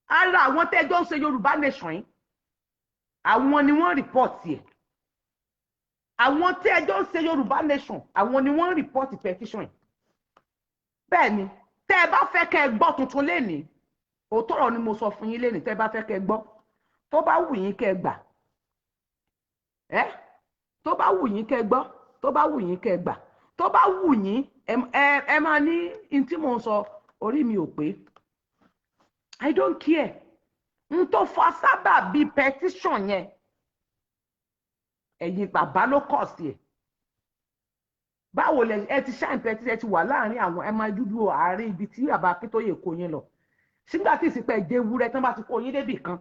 Ara àwọn tẹ́jọ́ ń ṣe Yorùbá Nation yìí, àwọn ni wọ́n report ẹ̀. Àwọn tí ẹjọ́ ń ṣe Yorùbá Nation, àwọn ni wọ́n report petition yìí. Bẹ́ẹ̀ ni, tẹ́ ẹ bá fẹ́ kẹ́ ẹ gbọ́ tuntun lénìí, òótọ́ ọ̀rọ̀ ni mo sọ fún yín lénìí. Tẹ́ ẹ bá fẹ́ kẹ́ ẹ gbọ́, tó bá wù yín kẹ́ ẹ gbà ẹ́, tó bá wù yín kẹ́ ẹ gbọ́, tó bá wù yín kẹ́ ẹ gbà, tó bá wù yín, ẹ máa ní n tí mò ń sọ, orí mi ò pé. I don't care. N tó fa sábà bíi petition yẹn, ẹ̀yin bàbá ló kọ̀ sí ẹ̀. Báwo lẹ ẹ ti sign petition? Ẹ ti wà láàrin àwọn, ẹ máa dúdú àárín ibi tí bàbá Akíntóyè kó yín lọ. Sígbà tí ìsìnkú ẹ jẹ ewúrẹ́ tán bá ti kó yín débì kan,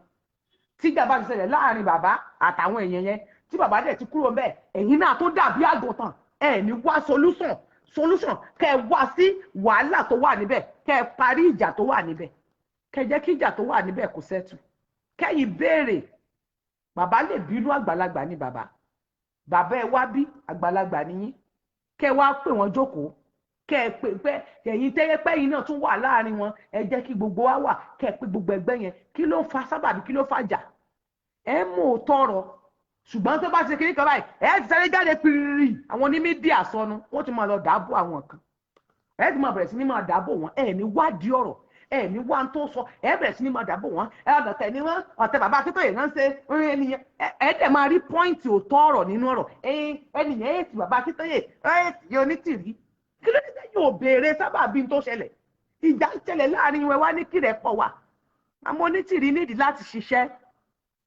tíjà bá ti ṣẹlẹ̀ láàrin bàbá àtàwọn èèyàn yẹn, tí bàbá dẹ̀ ti kúrò ńbẹ̀, ẹ̀yin náà tó dàbí àgùntàn, ẹ ní wá solution kẹ́ ẹ wá sí wàhálà tó wà níbẹ̀, kẹ́ ẹ parí ìjà tó wà níbẹ̀, kẹ́ ẹ jẹ́ kí ìjà tó wà níbẹ̀ kó settle. Kẹ́yìn béèrè, bàbá lè bínú, àgbàlagbà ní bàbá. Bàbá, ẹ wá bí, àgbàlagbà níyín. Kẹ́ ẹ wá pè wọ́n jókòó, kẹ́ ẹ pè pé ẹ̀yin tẹ́yẹ pẹ́yìn náà tún wà láàrin wọn, ẹ jẹ́ kí gbogbo wa wà, kẹ́ ẹ pé gbogbo ẹgbẹ́ yẹn, kí ló ń fa sábàbí? Kí ló fàjà? Ẹ mú òótọ́ ọ̀rọ̀, ṣùgbọ́n tó bá ti ṣe kiri kan báyìí, ẹ ti sáré jáde piriri. Àwọn oní media sọnù, wọ́n ti máa lọ dáàbò àwọn kan, ẹ ti máa bẹ̀rẹ̀ sí ní máa dáàbò wọn. Ẹ ní wádìí ọ̀rọ̀, ẹ ní wá tó sọ, ẹ bẹ̀rẹ̀ sí ní máa dáàbò wọn. Ẹ ọ̀tẹ̀ ni wọ́n, ọ̀tẹ̀ bàbá Akíntóyè náà ń ṣe ẹnìyẹn. Ẹ dẹ̀ máa rí point òótọ́ ọ̀rọ̀ nínú ọ̀rọ̀ ẹnìyẹn. Ẹ ti bàbá Akíntóyè, ẹ ti Onítìrí, kí ló dé sẹ́yìn ò béèrè sábàbí tó ṣẹlẹ̀? Ìjà ń ṣẹlẹ̀ láàrin wọn, wá ní kí rẹ̀ pọ̀ wà. Àmọ́ Onítìrí nídìí láti ṣiṣẹ́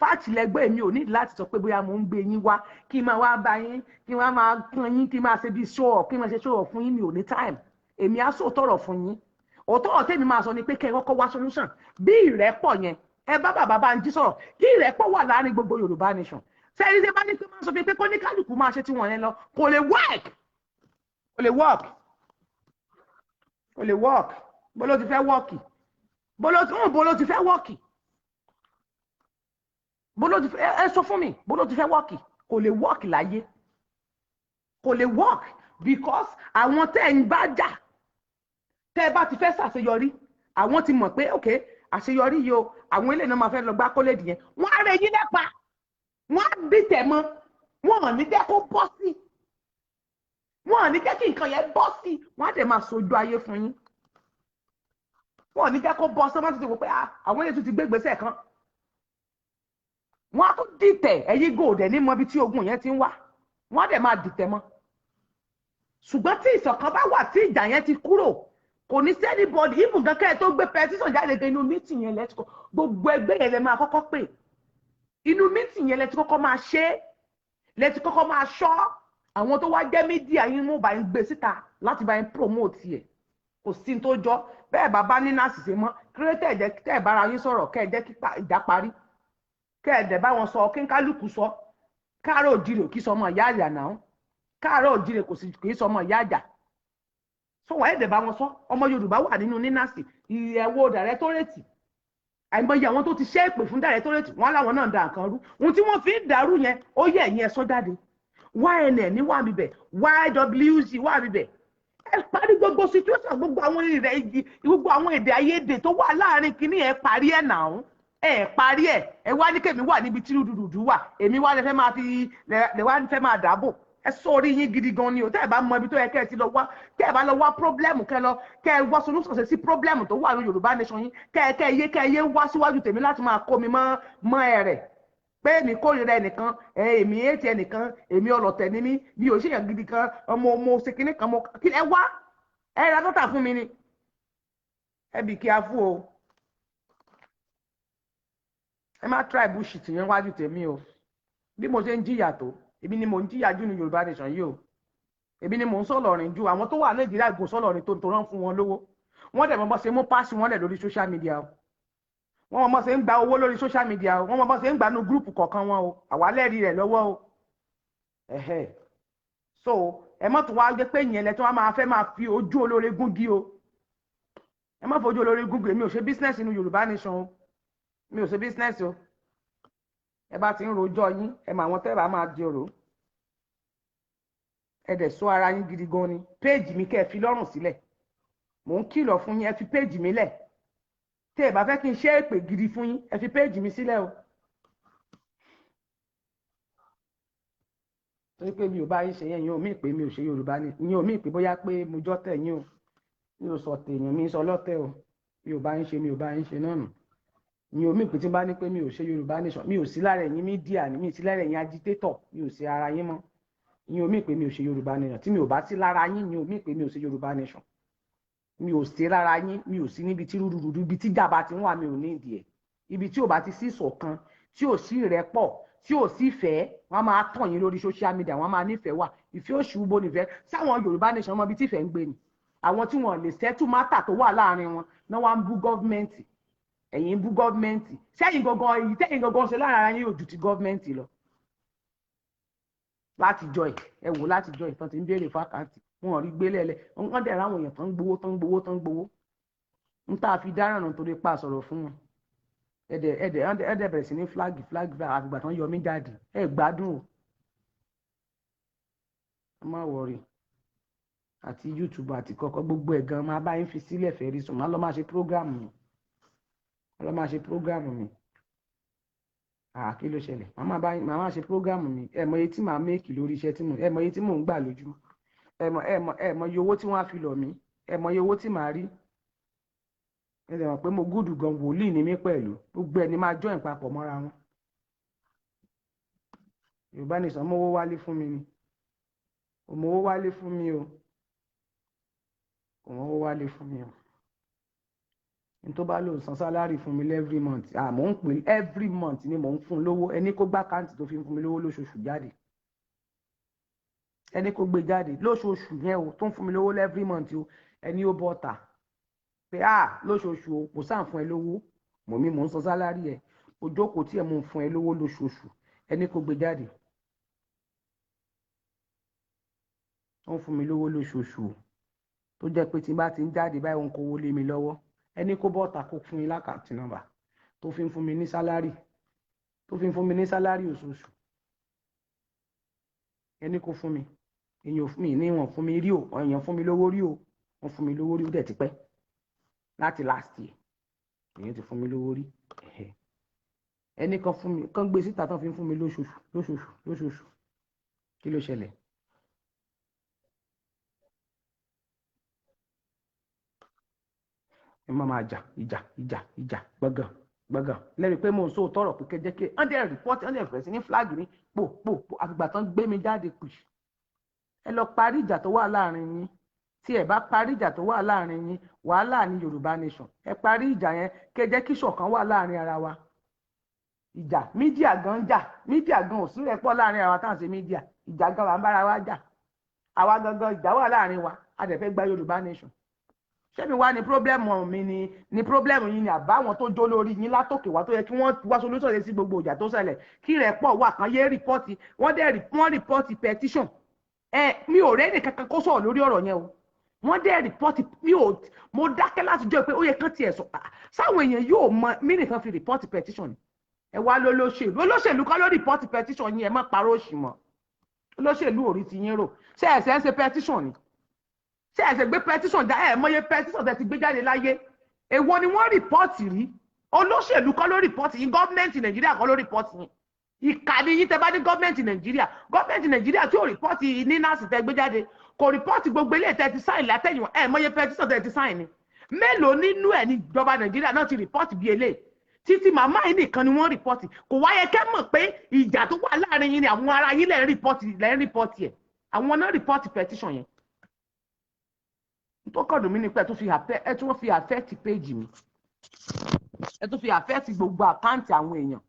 fáàtì lẹ́gbẹ́. Mi ò nídìí láti sọ pé bóyá mo ń gbé yín wá kí n máa wá bá yín, kí n wá máa pọ́n yín, kí n máa ṣe bí show off, kí n máa ṣe show off fún yín. Mi ò ní time. Èmi á sọ tọrọ fún yín. Òótọ́ ọ̀rọ̀ tèmi máa sọ ni pé kẹ́ ẹ kọ́kọ́ wá solution bí ìrẹ́pọ̀ yẹn. Ẹ bá bàbá Bánjí sọ̀rọ̀ kí ìrẹ́pọ̀ wà láàrin gbogbo Yorùbá Nation. Sẹ́yìn tí bá ní pé máa sọ pé kó ní kálukú máa ṣe tiwọn yẹn lọ, kò lè work, kò lè work, kò lè work. Bó ló ti fẹ́ work? Bó ló ti fẹ́ work? Bó ló ti fẹ́? Ẹ sọ fún mi, bó ló ti fẹ́ work? Kò lè work láyé, kò lè work, because àwọn tẹ́ ẹ̀ ń bá jà, tẹ́ ẹ bá ti fẹ́ ṣàṣeyọrí, àwọn ti mọ̀ pé ok, àṣeyọrí yìí o, àwọn eléyìí náà máa fẹ́ lọ gbá kólẹ́dì yẹn. Wọ́n á rẹ yín lẹ́pa, wọ́n á dìtẹ̀ mọ́, wọ́n ò ní jẹ́ kó bọ́ sí, wọ́n ò ní jẹ́ kí nǹkan yẹn bọ́ sí. Wọ́n á dẹ̀ máa sojú ayé fún yín. Wọ́n ò ní jẹ́ kó bọ́ sí. Wọ́n ti wò pé àwọn eléyìí tún ti gbé ìgbésẹ̀ kan, wọ́n á tún dìtẹ̀. Ẹ̀yin gòdẹ̀ ní mọ ibi tí ogun yẹn ti ń wá, wọ́n á dẹ̀ máa dìtẹ̀ mọ́. Ṣùgbọ́n tí ìṣọ̀kan bá wà, tí ìjà yẹn ti kúrò, kò ní sí anybody. Even gan, kẹ́ ẹ tó gbé petition jáde gan, inú meeting yẹn lẹ́tí gbogbo ẹgbẹ́ yẹn lẹ máa kọ́kọ́ pè. Inú meeting yẹn lẹ́tí kọ́kọ́ máa ṣe é, lẹ́tí kọ́kọ́ máa ṣọ́. Àwọn tó wá jẹ́ media yín mú bá yín gbé síta láti bá yín promote ẹ̀. Kò sí ní tó jọ bẹ́ẹ̀. Bàbá ní náà sì ṣe mọ́ kírẹ́tẹ̀ jẹ́ tẹ́ ẹ̀ bára yín sọ̀rọ̀, kẹ́ ẹ jẹ́ kí ìjà parí, kẹ́ ẹ̀ dẹ̀ bá wọn sọ, kí n kálukú sọ. Káàárọ̀ òjìrè kì í sọmọ ìyá àjà náà. Káàárọ̀ òjìrè kò sì kì í sọmọ ìyá àjà sọ. Wọ́n ẹ̀ dẹ̀ bá wọn sọ. Ọmọ Yorùbá wà nínú nínàsì ìyẹ̀wò directorate. Àìmọye àwọn tó ti ṣe èpè fún directorate, wọn láwọn náà da nǹkan rú. Ohun tí wọ́n fi ń dàrú yẹn, ó yẹ ẹ̀yìn ẹ̀ sọ jáde. YNN wà níbẹ̀, YWC wà níbẹ̀. Ẹ parí gbogbo situation, gbogbo àwọn ìrẹ̀ igi, gbogbo àwọn èdè àìyedè tó wà láàrin kínní, ẹ parí ẹ̀ náà. Ẹ parí ẹ. Ẹ wá ní kèmí wà níbi tí rúdurùdu wà, èmi wá lè fẹ́ máa fi lè wá fẹ́ máa dáàbò. Ẹ sọ orí yín gidi gan ni o. Tẹ́ ẹ bá mọ ibi tó yẹ kẹ́ ẹ ti lọ wá, kẹ́ ẹ bá lọ wá problem, kẹ́ ẹ lọ kẹ́ ẹ wá solution sí problem tó wà ní Yorùbá nation yín, kẹ́ ẹ yé wá síwájú tèmi láti máa kó mi mọ́ mọ́ ẹ rẹ̀ pé èmi kórìíra ẹnìkan, èmi ètì ẹnìkan, èmi ọlọ̀tẹ̀ ni mí, mi ò ṣèyàn gidi kan, ọmọ mo ṣe kinní kan, mo kí ẹ wá ẹ ra dọ́tà fún mi ni. Ẹ bì kí a fún o. Ẹ má try bullshit yẹn wájú tèmi o. Bí mo ṣe ń jìyà tó, èmi ni mò ń jìyà jù ní Yorùbá nation yìí o. Èmi ni mò ń sọ̀rọ̀ rìn ju àwọn tó wà Nàìjíríà gò sọ̀rọ̀ rìn tó ń torán fún wọn lówó. Wọ́n dẹ̀ mọ́ bọ́ ṣe mú páàsì wọn lẹ̀ lórí social media o. Wọ́n mọ̀ bọ́ ṣe ń gba owó lórí social media o. Wọ́n mọ̀ bọ́ ṣe ń gbà nú group kọ̀ọ̀kan wọn o. Àwa lẹ́rìí rẹ̀ lọ́wọ́ o. Ẹ̀hẹ̀, so ẹ mọ̀ tó wá gbé pé ìyẹn lẹ tí wọ́n máa fẹ́ máa fi ojú olóore gúngi o. Ẹ má fojú olóore gúngi. Èmi ò ṣe business inú Yorùbá nation o. Mi ò ṣe business o. Ẹ bá ti ń rojọ́ yín, ẹ mọ àwọn tẹ́ bá máa di ọ̀rọ̀. Ẹ dẹ̀ sọ ara yín gidi gan ni. Page mi, kẹ́ ẹ fi lọ́rùn sílẹ̀. Mò ń kìlọ̀ fún yín, ẹ fi page mi lẹ̀. Tí ẹ bá fẹ́ kí n ṣe èpè gidi fún yín, ẹ fi page mi sílẹ̀ o. Torí pé mi ò bá yín ṣe yẹn, ìyẹn ò mí pé mi ò ṣe Yorùbá ni. Ìyẹn ò mí pé bóyá pé mo jọ́ tẹ̀ yín o. Mi ò sọ tèèyàn, mi sọ lọ́tẹ̀ o. Mi ò bá yín ṣe, mi ò bá yín ṣe náà nù. Ìyẹn ò mí pé tí n bá ní pé mi ò ṣe Yorùbá nation, mi ò sí lára ẹ̀yin media ni, mi ò sí lára ẹ̀yin agitator, mi ò sí ara yín mọ́. Ìyẹn ò mí pé mi ò ṣe Yorùbá nation. Tí mi ò bá sí lára yín, ìyẹn ò mí pé mi ò ṣe Yorùbá nation. Mi ò sí lára yín, mi ò sí níbi tí rúdurùdu, ibi tí jàmbá ti ń wà, mi ò ní ìdí ẹ̀. Ibi tí ò bá ti sí ìṣọ̀kan, tí ò sí ìrẹ́pọ̀, tí ò sí ìfẹ́, wọ́n máa tàn yín lórí social media, wọ́n máa nífẹ̀ẹ́ wà. Ìfẹ́ òṣù bo nífẹ̀ẹ́ sáwọn Yorùbá nation mọ ibi tí ìfẹ́ ń gbé ni. Àwọn tí wọ́n lè settle matter tó wà láàrin wọn náà wá ń bú government. Ẹ̀yin ń bú government sẹ́yìn gangan, èyí tẹ́yìn gangan ṣe lára ara yín yóò ju ti government lọ. Láti jọ ẹ̀, ẹ wò, láti jọ ìtàn tí ń béèrè fún account, wọn ò rí gbélé ẹlẹ. Wọn dẹ̀ ráwọn èèyàn tó ń gbowó, tó ń gbowó, tó ń gbowó, ń tá a fi dáràn nù torí pa sọ̀rọ̀ fún wọn. Ẹ̀dẹ̀ bẹ̀rẹ̀ sí ní flag, flag, flag, àfìgbà tán yọ mí jáde. Ẹ gbádùn o. Ẹ má worry. Àti YouTube àti kọ̀ọ̀kan, gbogbo ẹ̀ gan máa bá yín fi sílẹ̀ fẹ́ rí sùn. Má lọ máa ṣe program mi, má lọ máa ṣe program mi. Àá, kí ló ṣẹlẹ̀? Màá máa bá yín, màá máa ṣe program mi. Ẹ mọ iye tí màá make lórí iṣẹ́ tí mo, ẹ mọ iye tí mò ń gbà lójúmọ́. Ẹ mọ iye owó tí wọ́n á fi lọ̀ mí. Ẹ mọ iye owó tí màá rí. Ẹ dẹ̀ mọ̀ pé mo gúdù gan, wòlíì ni mí pẹ̀lú. Gbogbo ẹni máa join papọ̀ mọ́ra wọn. Yorùbá nation mówó wálé fún mi ni. Kò mówó wálé fún mi o. Kò mówó wálé fún mi o. N tó bá lò san salary fún mi every month, ah, mò ń pè every month ni mò ń fún lówó. Ẹni kó gbá account tó fi ń fún mi lówó lóṣooṣù jáde. Ẹni kó gbé jáde lóṣooṣù yẹn o, tó ń fún mi lówó every month o. Ẹni ó bọ́ta pé, ah, lóṣooṣù o, kò sáà fún ẹ lówó, mò mi mò ń san salary ẹ, ojókòó tí ẹ mò ń fún ẹ lówó lóṣooṣù. Ẹni kó gbé jáde. Ó ń fún mi lówó lóṣooṣù o, tó jẹ́ pé tí n bá ti ń jáde báyìí, òun kò wó lé mi lọ́wọ́. Ẹni kó bọ́ta, kó fún yín l'account number tó fi ń fún mi ní salary, tó fi ń fún mi ní salary oṣooṣù. Ẹni kó fún mi. Èèyàn ò fún mi ní, wọn fún mi rí o. Èèyàn fún mi lówó rí o. Wọ́n fún mi lówó rí, ó dẹ̀ ti pẹ́, láti last year èèyàn ti fún mi lówó rí. Ẹni kan fún mi, kán gbé síta tán fi ń fún mi lóṣooṣù, lóṣooṣù, lóṣooṣù. Kí ló ṣẹlẹ̀? Ẹ má máa jà ìjà, ìjà, ìjà, gbọ̀ngàn, gbọ̀ngàn lẹ́rìí pé mò ń sọ tọrọ pé kẹjẹ kí wọ́n dẹ̀ report, wọ́n dẹ̀ bẹ̀rẹ̀ sí ní flag mi pò pò pò, àfìgbà tán gbé mi jáde pì. Ẹ lọ parí ìjà tó wà láàrin yín. Tí ẹ bá parí ìjà tó wà láàrin yín, wàhálà ní Yorùbá nation. Ẹ parí ìjà yẹn, kẹjẹ kí ṣọ̀kan wà láàrin ara wa. Ìjà media gan jà, media gan ò sí rẹ́pọ̀ láàrin ara wa. Táwọn ṣe media, ìjà gan là ń bára wa jà. Àwa gangan, ìjà wà láàrin wa. A dẹ̀ fẹ́ gba Yorùbá nation. Ṣé mi wá ní problem mi ni problem yín ni, àbáwọn tó jó lórí yín látòkè wá tó yẹ kí wọ́n wá solution sí gbogbo ìjà tó ṣẹlẹ̀, kí rẹ́pọ̀ wà, kan yé report? Wọ́n dẹ̀ wọ́n report petition ẹ. Mi ò rẹ́nì kankan kó sọ̀rọ̀ lórí ọ̀rọ̀ yẹn o. Wọ́n dẹ̀ report, mi ò, mo dákẹ́ láti jọ pé ó yẹ kán tiẹ̀ sọ sáwọn èèyàn yóò mọ mí nìkan fi report petition. Ẹ wá lólóṣèlú, olóṣèlú kọ́ ló report petition yín. Ẹ má parọ́ òṣì mọ́. Olóṣèlú ò rí ti yín rò. Ṣé ẹ̀sẹ̀ ń ṣe petition ni? Ṣé ẹ̀sẹ̀ gbé petition já? Ẹ̀ mọye petition tẹ́ ti gbé jáde láyé. Èwo ni wọ́n report rí? Olóṣèlú kọ́ ló report yín. Government Nàìjíríà kọ́ ló report yín. Ìkànnì yín tẹ bá ní gọ́ọ̀mẹ̀ntì Nàìjíríà, gọ́ọ̀mẹ̀ntì Nàìjíríà tí ò report NINAS tẹ gbé jáde, kò report gbogbo eléyìí tẹ ti sign látẹ̀yìn. Ẹ̀ mọye petition tẹ ti sign ni, mélòó nínú ẹ̀ ní ìjọba Nàìjíríà náà ti report bí eléyìí? Títí màmá yìí nìkan ni wọ́n report. Kò wáyé kẹ́ mọ̀ pé ìjà tó wà láàrin yín ni àwọn ará yín lẹ́ ń report, lẹ́ ń report ẹ̀. Àwọn náà report petition yẹn. Tó kàn dùn mí ni pé ẹ tún fi affect page mi, ẹ tún fi affect gbogbo account àwọn èèyàn.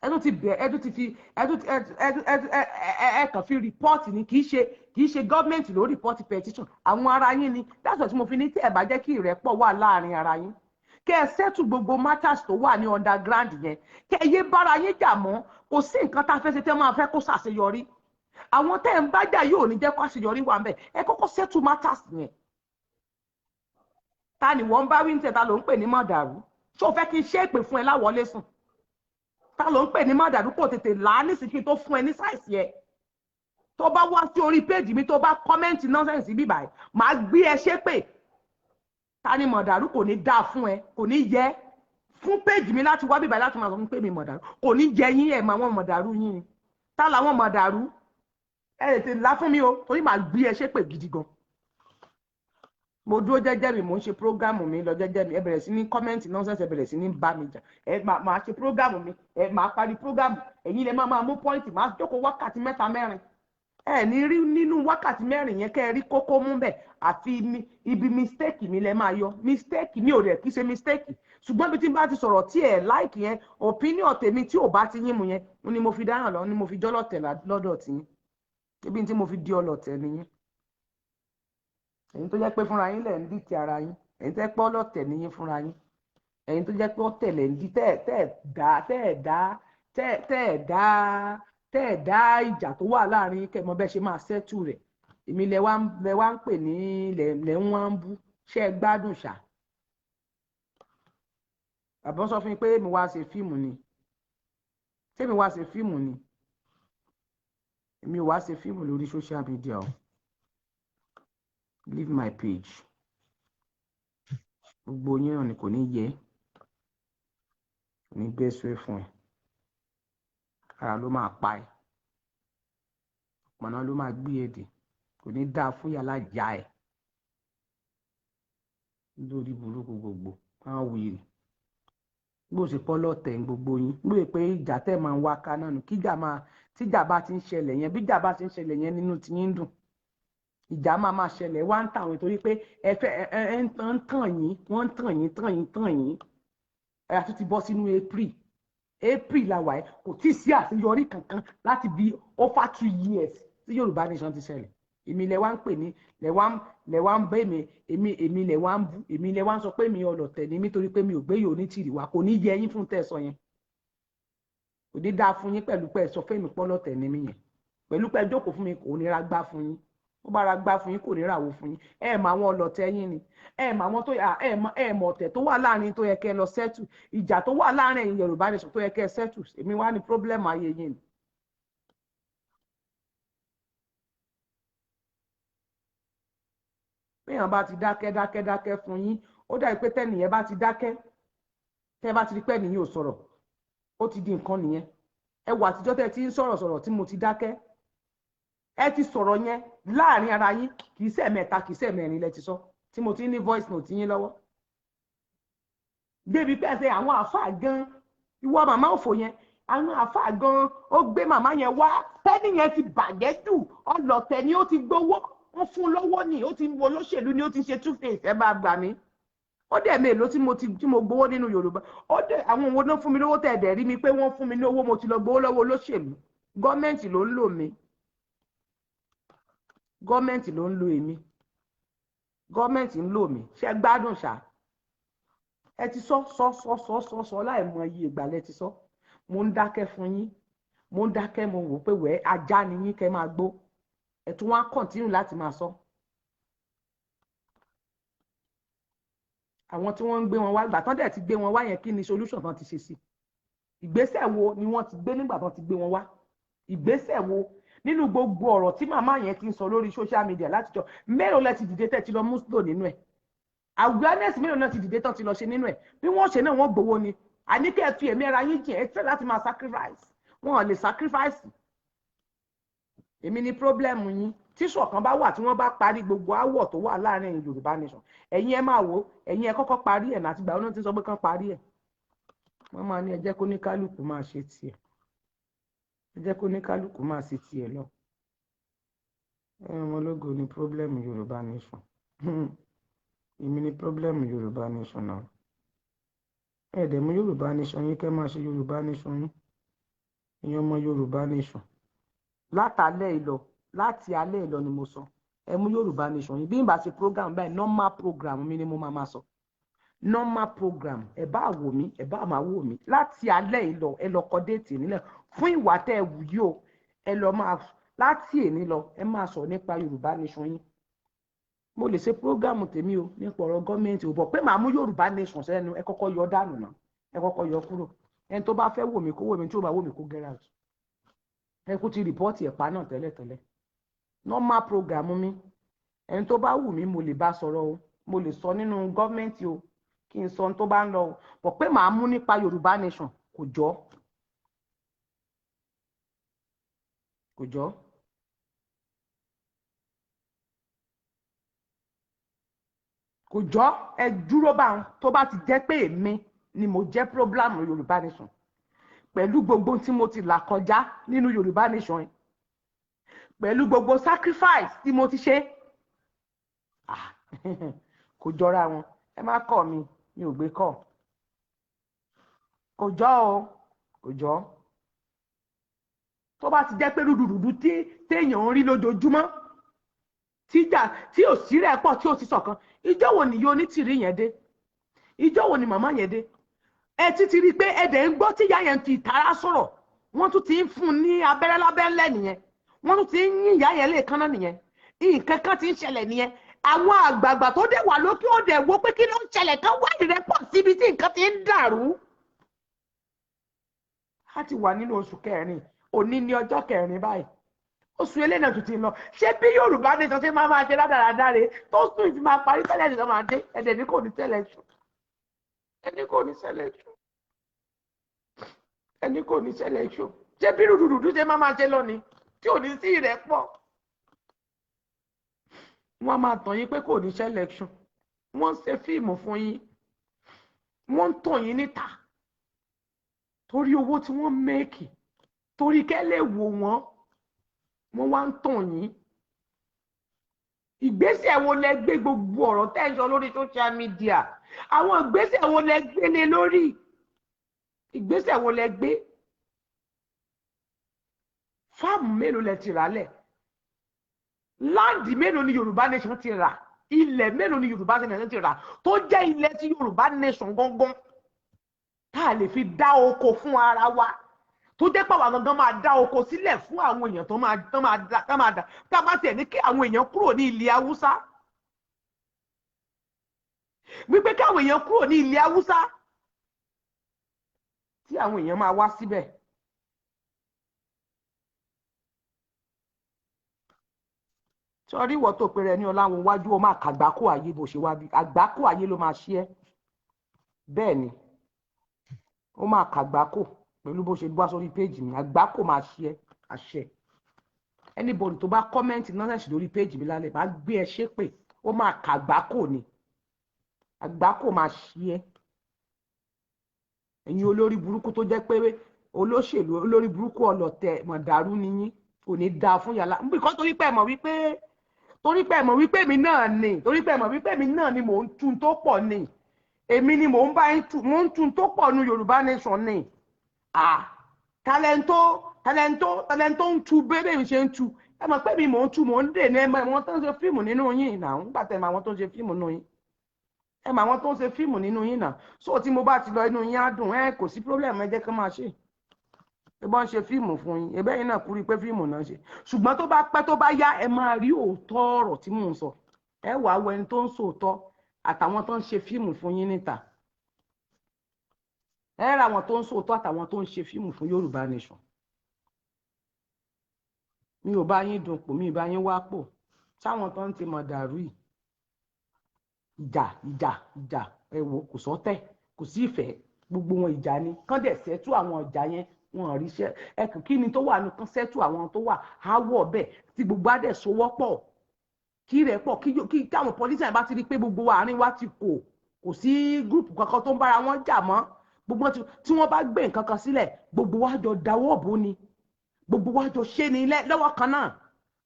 Ẹ tún ti bẹ, ẹ tún ti fi, ẹ tún ẹ ẹ ẹ ẹ ẹ kàn fi report ni. Kì í ṣe gọ́ọ̀mẹ̀ntì ló report petition, àwọn ará yín ni. That's why tí mo fi ní tí ẹ bá jẹ́ kí ìrẹ́pọ̀ wà láàrin ara yín, kẹ́ ẹ settle gbogbo matters tó wà ní underground yẹn, kẹ́ ẹ yé bára yín jà mọ́. Kò sí nǹkan tá a fẹ́ ṣe tẹ́ máa fẹ́ kó ṣàṣeyọrí. Àwọn tẹ́ ẹ̀ ń bá jà yóò ní jẹ́ kó àṣeyọrí wà ń bẹ̀. Ẹ kọ́kọ́ settle matters yẹn. Ta ni wọ́n bá wí ní tẹ̀? Ta ló ń pè ní mọ̀dàrú? Ṣó o fẹ́ kí n ṣe èpè fún ẹ láwọlé sùn? Ta ló ń pè ní mọ̀dàrú? Kò tètè là á nísìsiyìí tó fún ẹ ní size ẹ. Tó bá wá sí orí page mi, tó bá comment nonsense bíbáyìí, màá gbé ẹ ṣépè. Ta ni mọ̀dàrú? Kò ní dáa fún ẹ, kò ní yẹ fún page mi láti wá bíbáyìí láti máa sọ fún pé mi mọ̀dàrú. Kò ní jẹ yín. Ẹ̀ mọ àwọn mọ̀dàrú yín ni. Ta làwọn mọ̀dàrú? Ẹ tètè là fún mi o, torí màá gbé ẹ ṣépè gidi gan. Mo dúró jẹ́jẹ́ mi, mò ń ṣe program mi lọ jẹ́jẹ́ mi, ẹ bẹ̀rẹ̀ sí ní comment nonsense, ẹ bẹ̀rẹ̀ sí ní bá mi jà. Ẹ máa ṣe program mi, ẹ máa parí program, ẹ̀yin lẹ máa mú point. Máa jókòó wákàtí 3, 4, ẹ ní rí nínú wákàtí 4 yẹn kẹ́ ẹ rí kókó mú bẹ̀. Àfi ibi mistake mi lẹ máa yọ. Mistake mi ò rẹ̀ kí ṣe mistake, ṣùgbọ́n ibi tí n bá ti sọ̀rọ̀ tí ẹ like yẹn, opinion tèmi tí ò bá ti yín mu yẹn ni mo fi dáràn lọ, ni mo fi jọ́lọ̀tẹ̀ lọ́dọ̀ tiyín. Ibi tí mo fi di ọlọ̀tẹ̀ nìyẹn. Ẹ̀yin tó jẹ́ pé fúnra yín lẹ̀ ń dìtì ara yín, ẹ̀yin tó jẹ́ pé ọlọ̀tẹ̀ nìyín fúnra yín, ẹ̀yin tó jẹ́ pé ọ̀tẹ̀ lẹ̀ ń di, tẹ́ ẹ̀ dá tẹ́ ẹ̀ dá tẹ́ ẹ̀ dá tẹ́ ẹ̀ dá ìjà tó wà láàrin kẹ́ mọ bẹ́ẹ̀ ṣe máa settle rẹ̀. Èmi lẹ wá ń pè ní lẹ ń wá ń bú. Ṣé ẹ gbádùn ṣá? Bàbá sọ fún mi pé mi wá ṣe fíìmù ni. Ṣé mi wá ṣe fíìmù ni? Èmi ò wá ṣe fíìmù lórí social media o. Leave my page. Gbogbo yín náà ni kò ní yẹ, kò ní gbé sóè fún ẹ. Ara ló máa pa ẹ, ọ̀pọ̀nà ló máa gbé èdè. Kò ní dáa fún yàrá ìyá ẹ lórí burúkú gbogbo àwọn wèrè bó ṣe pọ́ lọ́tẹ̀ ń gbogbo yín. Bó ṣe pé ìjà tẹ́ máa ń wá ká náà nù, kíjà máa tíjà bá ti ń ṣẹlẹ̀ yẹn, bíjà bá ti ń ṣẹlẹ̀ yẹn, nínú ti yín dùn. Ìjà máa ṣẹlẹ̀ wá ń tàwọn torí pé ẹ fẹ́ ẹ ń tàn yín, wọ́n ń tàn yín, tàn yín, tàn yín. Ẹ àti ti bọ́ sínú April. April la wà ẹ́, kò tí ì sí àṣeyọrí kankan láti bí over 2 years tí Yorùbá Nation ti ṣẹlẹ̀. Èmi lẹ wá ń pè ní, lẹ wá ń bẹ́ mi, èmi lẹ wá ń bú, èmi lẹ wá ń sọ pé mi ọlọ̀tẹ̀ ni mí torí pé mi ò gbé yòó ní tìrì wá. Kò ní yẹ yín fún tẹ́ ẹ sọ yẹn. Kò ní dáa fún yín pẹ̀lú pé ẹ sọ fún mi pọ́lọ̀tẹ̀ ni mí yẹn. Pẹ̀lú pé ẹ jókòó fún mi, kò ní ra gbá fún yín. Ó bá ra gbá fún yín, kò ní ràwọ̀ fún yín. Ẹ mọ àwọn ọlọ̀tẹ̀ yín ni. Ẹ mọ àwọn tó ẹ mọ ọ̀tẹ̀ tó wà láàrin tó yẹ kẹ́ ẹ lọ settle, ìjà tó wà láàrin ẹ̀yin Yorùbá Nation tó yẹ kẹ́ ẹ settle. Èmi wá ní problem ayé yín ni. Béèyàn bá ti dákẹ́, dákẹ́, dákẹ́ fún yín, ó dàbí pé tẹ́nìyẹn bá ti dákẹ́, tẹ́ bá ti rí pé ẹnìyẹn ò sọ̀rọ̀, ó ti di nǹkan nìyẹn. Ẹ wà àtijọ́ tẹ́ ti ń sọ̀rọ̀ sọ̀rọ̀ tí mo ti dákẹ́, ẹ ti sọ̀rọ̀ yẹn láàrin ara yín. Kì í ṣe mẹ́ta, kì í ṣe mẹ́rin lẹ ti sọ tí mo ti ní voice note yín lọ́wọ́. Débi pé ẹsẹ̀ àwọn àáfàá gan, ìwọ màmá òfò yẹn, àwọn àáfàá gan ó gbé màmá yẹn wá. Tẹ́nì yẹn ti bàjẹ́ jù, ọlọ̀tẹ̀ ni. Ó ti gbowó, wọ́n fún lọ́wọ́ ni. Ó ti ń wo olóṣèlú ni, ó ti ń ṣe two face. Ẹ bá gbà mí, ó dẹ̀ mélòó tí mo ti tí mo gbowó nínú Yorùbá? Ó dẹ̀ àwọn òwò náà fún mi lówó tẹ̀ dẹ̀ rí mi pé wọ́n fún mi ní owó. Mo ti lọ gbowó lọ́wọ́ olóṣèlú. Gọ́ọ̀mẹ̀ntì ló ń lò mí, gọ́ọ̀mẹ̀ntì ló ń lo èmi, gọ́ọ̀mẹ̀ntì ń lò mí. Ṣé gbádùn ṣá? Ẹ ti sọ sọ sọ sọ sọ sọ láì mọ iye ìgbà lẹ ti sọ. Mo ń dákẹ́ fún yín, mo ń dákẹ́, mo wò pé wẹ́ ajá ni yín, kẹ́ máa gbó. Ẹ tún wá continue láti máa sọ. Àwọn tí wọ́n ń gbé wọn wá, ìgbà tán dẹ̀ ti gbé wọn wá yẹn, kí ni solution tán ti ṣe sí? Ìgbésẹ̀ wo ni wọ́n ti gbé nígbà tán ti gbé wọn wá? Ìgbésẹ̀ wo nínú gbogbo ọ̀rọ̀ tí màmá yẹn ti ń sọ lórí social media látijọ́, mélòó lẹ ti dìde tẹ́ ti lọ mú slow nínú ẹ̀? Awareness mélòó náà ti dìde tán ti lọ ṣe nínú ẹ̀? Bí wọ́n ṣe náà, wọ́n gbowó ni. Àní kẹ́ ẹ fi ẹ̀mí ara yín jìn, ẹ try láti máa sacrifice. Wọn ò lè sacrifice. Èmi ni problem yín. Tí ṣọ̀kan bá wà, tí wọ́n bá parí gbogbo áwọ̀ tó wà láàrin Yorùbá nation, ẹ̀yin ẹ máa wò ó, ẹ̀yin ẹ kọ́kọ́ parí ẹ̀ náà. Àtìgbà wọn ti sọ pé kán parí ẹ̀, wọ́n máa ní ẹ jẹ́ kó ní kálukú máa ṣe tiẹ̀, ẹ jẹ́ kó ní kálukú máa ṣe tiẹ̀ lọ. Ẹ ọmọ ológo ni problem Yorùbá nation. Èmi ni problem Yorùbá nation náà. Ẹ dẹ̀ mú Yorùbá nation yín, kẹ́ máa ṣe Yorùbá nation yín. Ìyẹn ọmọ Yorùbá nation, látàlẹ́ ìlọ, láti alẹ́ ìlọ ni mo sọ, ẹ mú Yorùbá nation yín. Bí n bá ṣe program báyìí, normal program mi ni mo máa sọ, normal program. Ẹ bá wò mí, ẹ bá máa wò mí. Láti alẹ́ ìlọ, ẹ lọ kọ date nílẹ̀ fún ìwà tẹ́ ẹ wù yìí o. Ẹ lọ máa láti èní lọ, ẹ máa sọ nípa Yorùbá nation yín. Mo lè ṣe program tèmi o nípa ọ̀rọ̀ gọ́ọ̀mẹ̀ntì ò bọ̀ pé màá mú Yorùbá nation sẹ́nu. Ẹ kọ́kọ́ yọ dànù náà, ẹ kọ́kọ́ yọ kúrò. Ẹni tó bá fẹ́ wò mí, kó wò mí. Tí ó bá wò mí, kó get out. Ẹ kú ti report ẹ̀pá náà tẹ́lẹ̀tẹ́lẹ̀. Normal program mi, ẹni tó bá wù mí, mo lè bá sọ̀rọ̀ o, mo lè sọ nínú gọ́ọ̀mẹ̀ntì o, kí n sọ ohun tó bá ń lọ o, bọ̀ pé màá mú nípa Yorùbá nation, kò jọ, kò jọ. Kò jọ. Ẹ dúró báwọn. Tó bá ti jẹ́ pé èmi ni mo jẹ́ problem Yorùbá nation, pẹ̀lú gbogbo tí mo ti là kọjá nínú Yorùbá nation, pẹ̀lú gbogbo sacrifice tí mo ti ṣe, kò jọra wọn. Ẹ má kọ̀ mi, mi ò gbé kọ̀. Kò jọ o, kò jọ. Tó bá ti jẹ́ pé rúdurùdu tí téèyàn ń rí lójoojúmọ́, tíjà tí ò sí rẹ̀ pọ̀, tí ò sí ṣọ̀kan, ìjọ wo nìyí onítìrí yẹn dé? Ìjọ wo ni màmá yẹn dé? Ẹ ti rí i pé ẹ dẹ̀ ń gbọ́ tíyá yẹn ti ìtara sọ̀rọ̀, wọ́n tún ti ń fún un ní abẹ́rẹ́ lábẹ́lẹ̀ nìyẹn, wọ́n tún ti ń yín ìyá yẹn lẹ́ẹ̀kan náà nìyẹn. Nǹkan kan ti ń ṣẹlẹ̀ nìyẹn. Àwọn àgbààgbà tó dẹ̀ wà lókè ó dẹ̀ wo pé kí ló ń ṣẹlẹ̀, kán wá ìrẹ́pọ̀ síbi tí nǹkan ti ń dàrú. A ti wà nínú oṣù kẹrin, òní ní ọjọ́ kẹrin báyìí, oṣù eléyìí náà tún ti lọ. Ṣé bí Yorùbá nation ṣe máa ṣe rádaràda rè tó sùn ìfi máa parí tẹ́lẹ̀ nìkan máa dé? Ẹ̀dẹ̀ ní kò ní tẹ́lẹ̀ sùn, ẹni kò ní ṣẹlẹ̀ sùn, ẹni kò ní ṣẹlẹ̀ sùn. Ṣé bí rúdurùdu ṣe máa ṣe lọ ni tí ò ní sí ìrẹ́pọ̀? Wọ́n máa tàn yín pé kò ní ṣẹlẹ̀ sùn. Wọ́n ń ṣe fíìmù fún yín, wọ́n ń tàn yín níta torí owó tí wọ́n mẹ́ẹ̀kì, torí kẹ́ lè wò wọ́n, wọ́n wá ń tàn yín. Ìgbésẹ̀ wo lẹ gbé? Gbogbo ọ̀rọ̀ tẹ́ ń sọ lórí social media, àwọn ìgbésẹ̀ wo lẹ gbé lé lórí? Ìgbésẹ̀ wo lẹ gbé? Fáàmù mélòó lẹ ti rà lẹ̀? Láǹdì mélòó ni Yorùbá nation ti rà? Ilẹ̀ mélòó ni Yorùbá nation ti rà tó jẹ́ ilẹ̀ tí Yorùbá nation gangan tá a lè fi dá oko fún ara wa, tó jẹ́ pé àwọn gangan máa dá oko sílẹ̀ fún àwọn èèyàn tó máa dá tá a bá tiẹ̀ ní kí àwọn èèyàn kúrò ní ilẹ̀ Haúsá, wípé káwọn èèyàn kúrò ní ilẹ̀ Haúsá tí àwọn èèyàn máa wá síbẹ̀. Sọrí ìwọ tó pèrè ní ọláwọn wájú, ó máa kàgbákò ayé bó ṣe wá bí àgbákò ayé ló máa ṣe é. Bẹ́ẹ̀ ni, ó máa kàgbákò pẹ̀lú bó ṣe wá sórí péjì mi, àgbákò máa ṣe é. Àṣẹ, anybody tó bá kọ́mẹ́ǹtì nọ́ọ̀sì lórí péjì mi lálẹ́, máa gbé ẹ ṣépè, ó máa kàgbákò ni, àgbákò máa ṣe é. Ẹ̀yin olórí burúkú tó jẹ́ pé olóṣèlú, olórí burúkú ọlọ̀tẹ̀ mọ̀dàrú ni yín, kò ní dáa fún yàrá nbìkan torí pé ẹ mọ̀ wípé, torí pé ẹ mọ̀ wípé èmi náà ni, torí pé ẹ mọ̀ wípé èmi náà ni mò ń tún tó pọ̀ ni, èmi ni mò ń bá yín tún, mò ń tún tó pọ̀ nu Yorùbá nation ni. Ah, talento talento talento ń tu bẹ́ẹ̀ mi ṣe ń tu. Ẹ mọ̀ pé mi mò ń tu, mò ń dè ní. Ẹ mọ̀ àwọn tó ń ṣe fíìmù nínú yín náà, ń gbàtẹ́ mọ̀ àwọn tó ń ṣe fíìmù nínú yín, ẹ mọ̀ àwọn tó ń ṣe fíìmù nínú yín náà. So tí mo bá ti lọ, inú yín á dùn. Ẹ kò sí problem, ẹ jẹ́ kí n máa ṣe. Ẹ bá ń ṣe fíìmù fún yín, ẹ bẹ́ẹ̀ yín náà kúrí pé fíìmù náà ṣe. Ṣùgbọ́n tó bá pẹ́ tó bá yá, ẹ máa rí òótọ́ ọ̀rọ̀ tí mò ń sọ. Ẹ wàá wo ẹni tó ń sòótọ́ àtàwọn tó ń ṣe fíìmù fún yín níta. Ẹ ra àwọn tó ń sòótọ́ àtàwọn tó ń ṣe fíìmù fún Yorùbá nation. Mi ò bá yín dunpò, mi ò bá yín wá pò. Sáwọn tó ń ti mọ̀ dàrú yìí, ìjà ìjà ìjà, ẹ wò, kò sọ́tẹ̀, kò sí ìfẹ́. Gbogbo wọn ìjà ni. Kán dẹ̀ settle àwọn ìjà yẹn, wọn ríṣẹ́ ẹkùn. Kí ni tó wà ní kán settle àwọn tó wà áwọ̀ bẹ́ẹ̀, tí gbogbo á dẹ̀ sowọ́pọ̀, kí rẹ̀ pọ̀, kí káwọn politician bá ti rí pé gbogbo wa, àárín wa ti kò sí group kankan tó ń bára wọn jà mọ́. Gbogbo tí wọ́n bá gbé nǹkan kan sílẹ̀, gbogbo wa jọ dáwọ́ bò ni, gbogbo wa jọ ṣe ni lọ́wọ́ kan náà.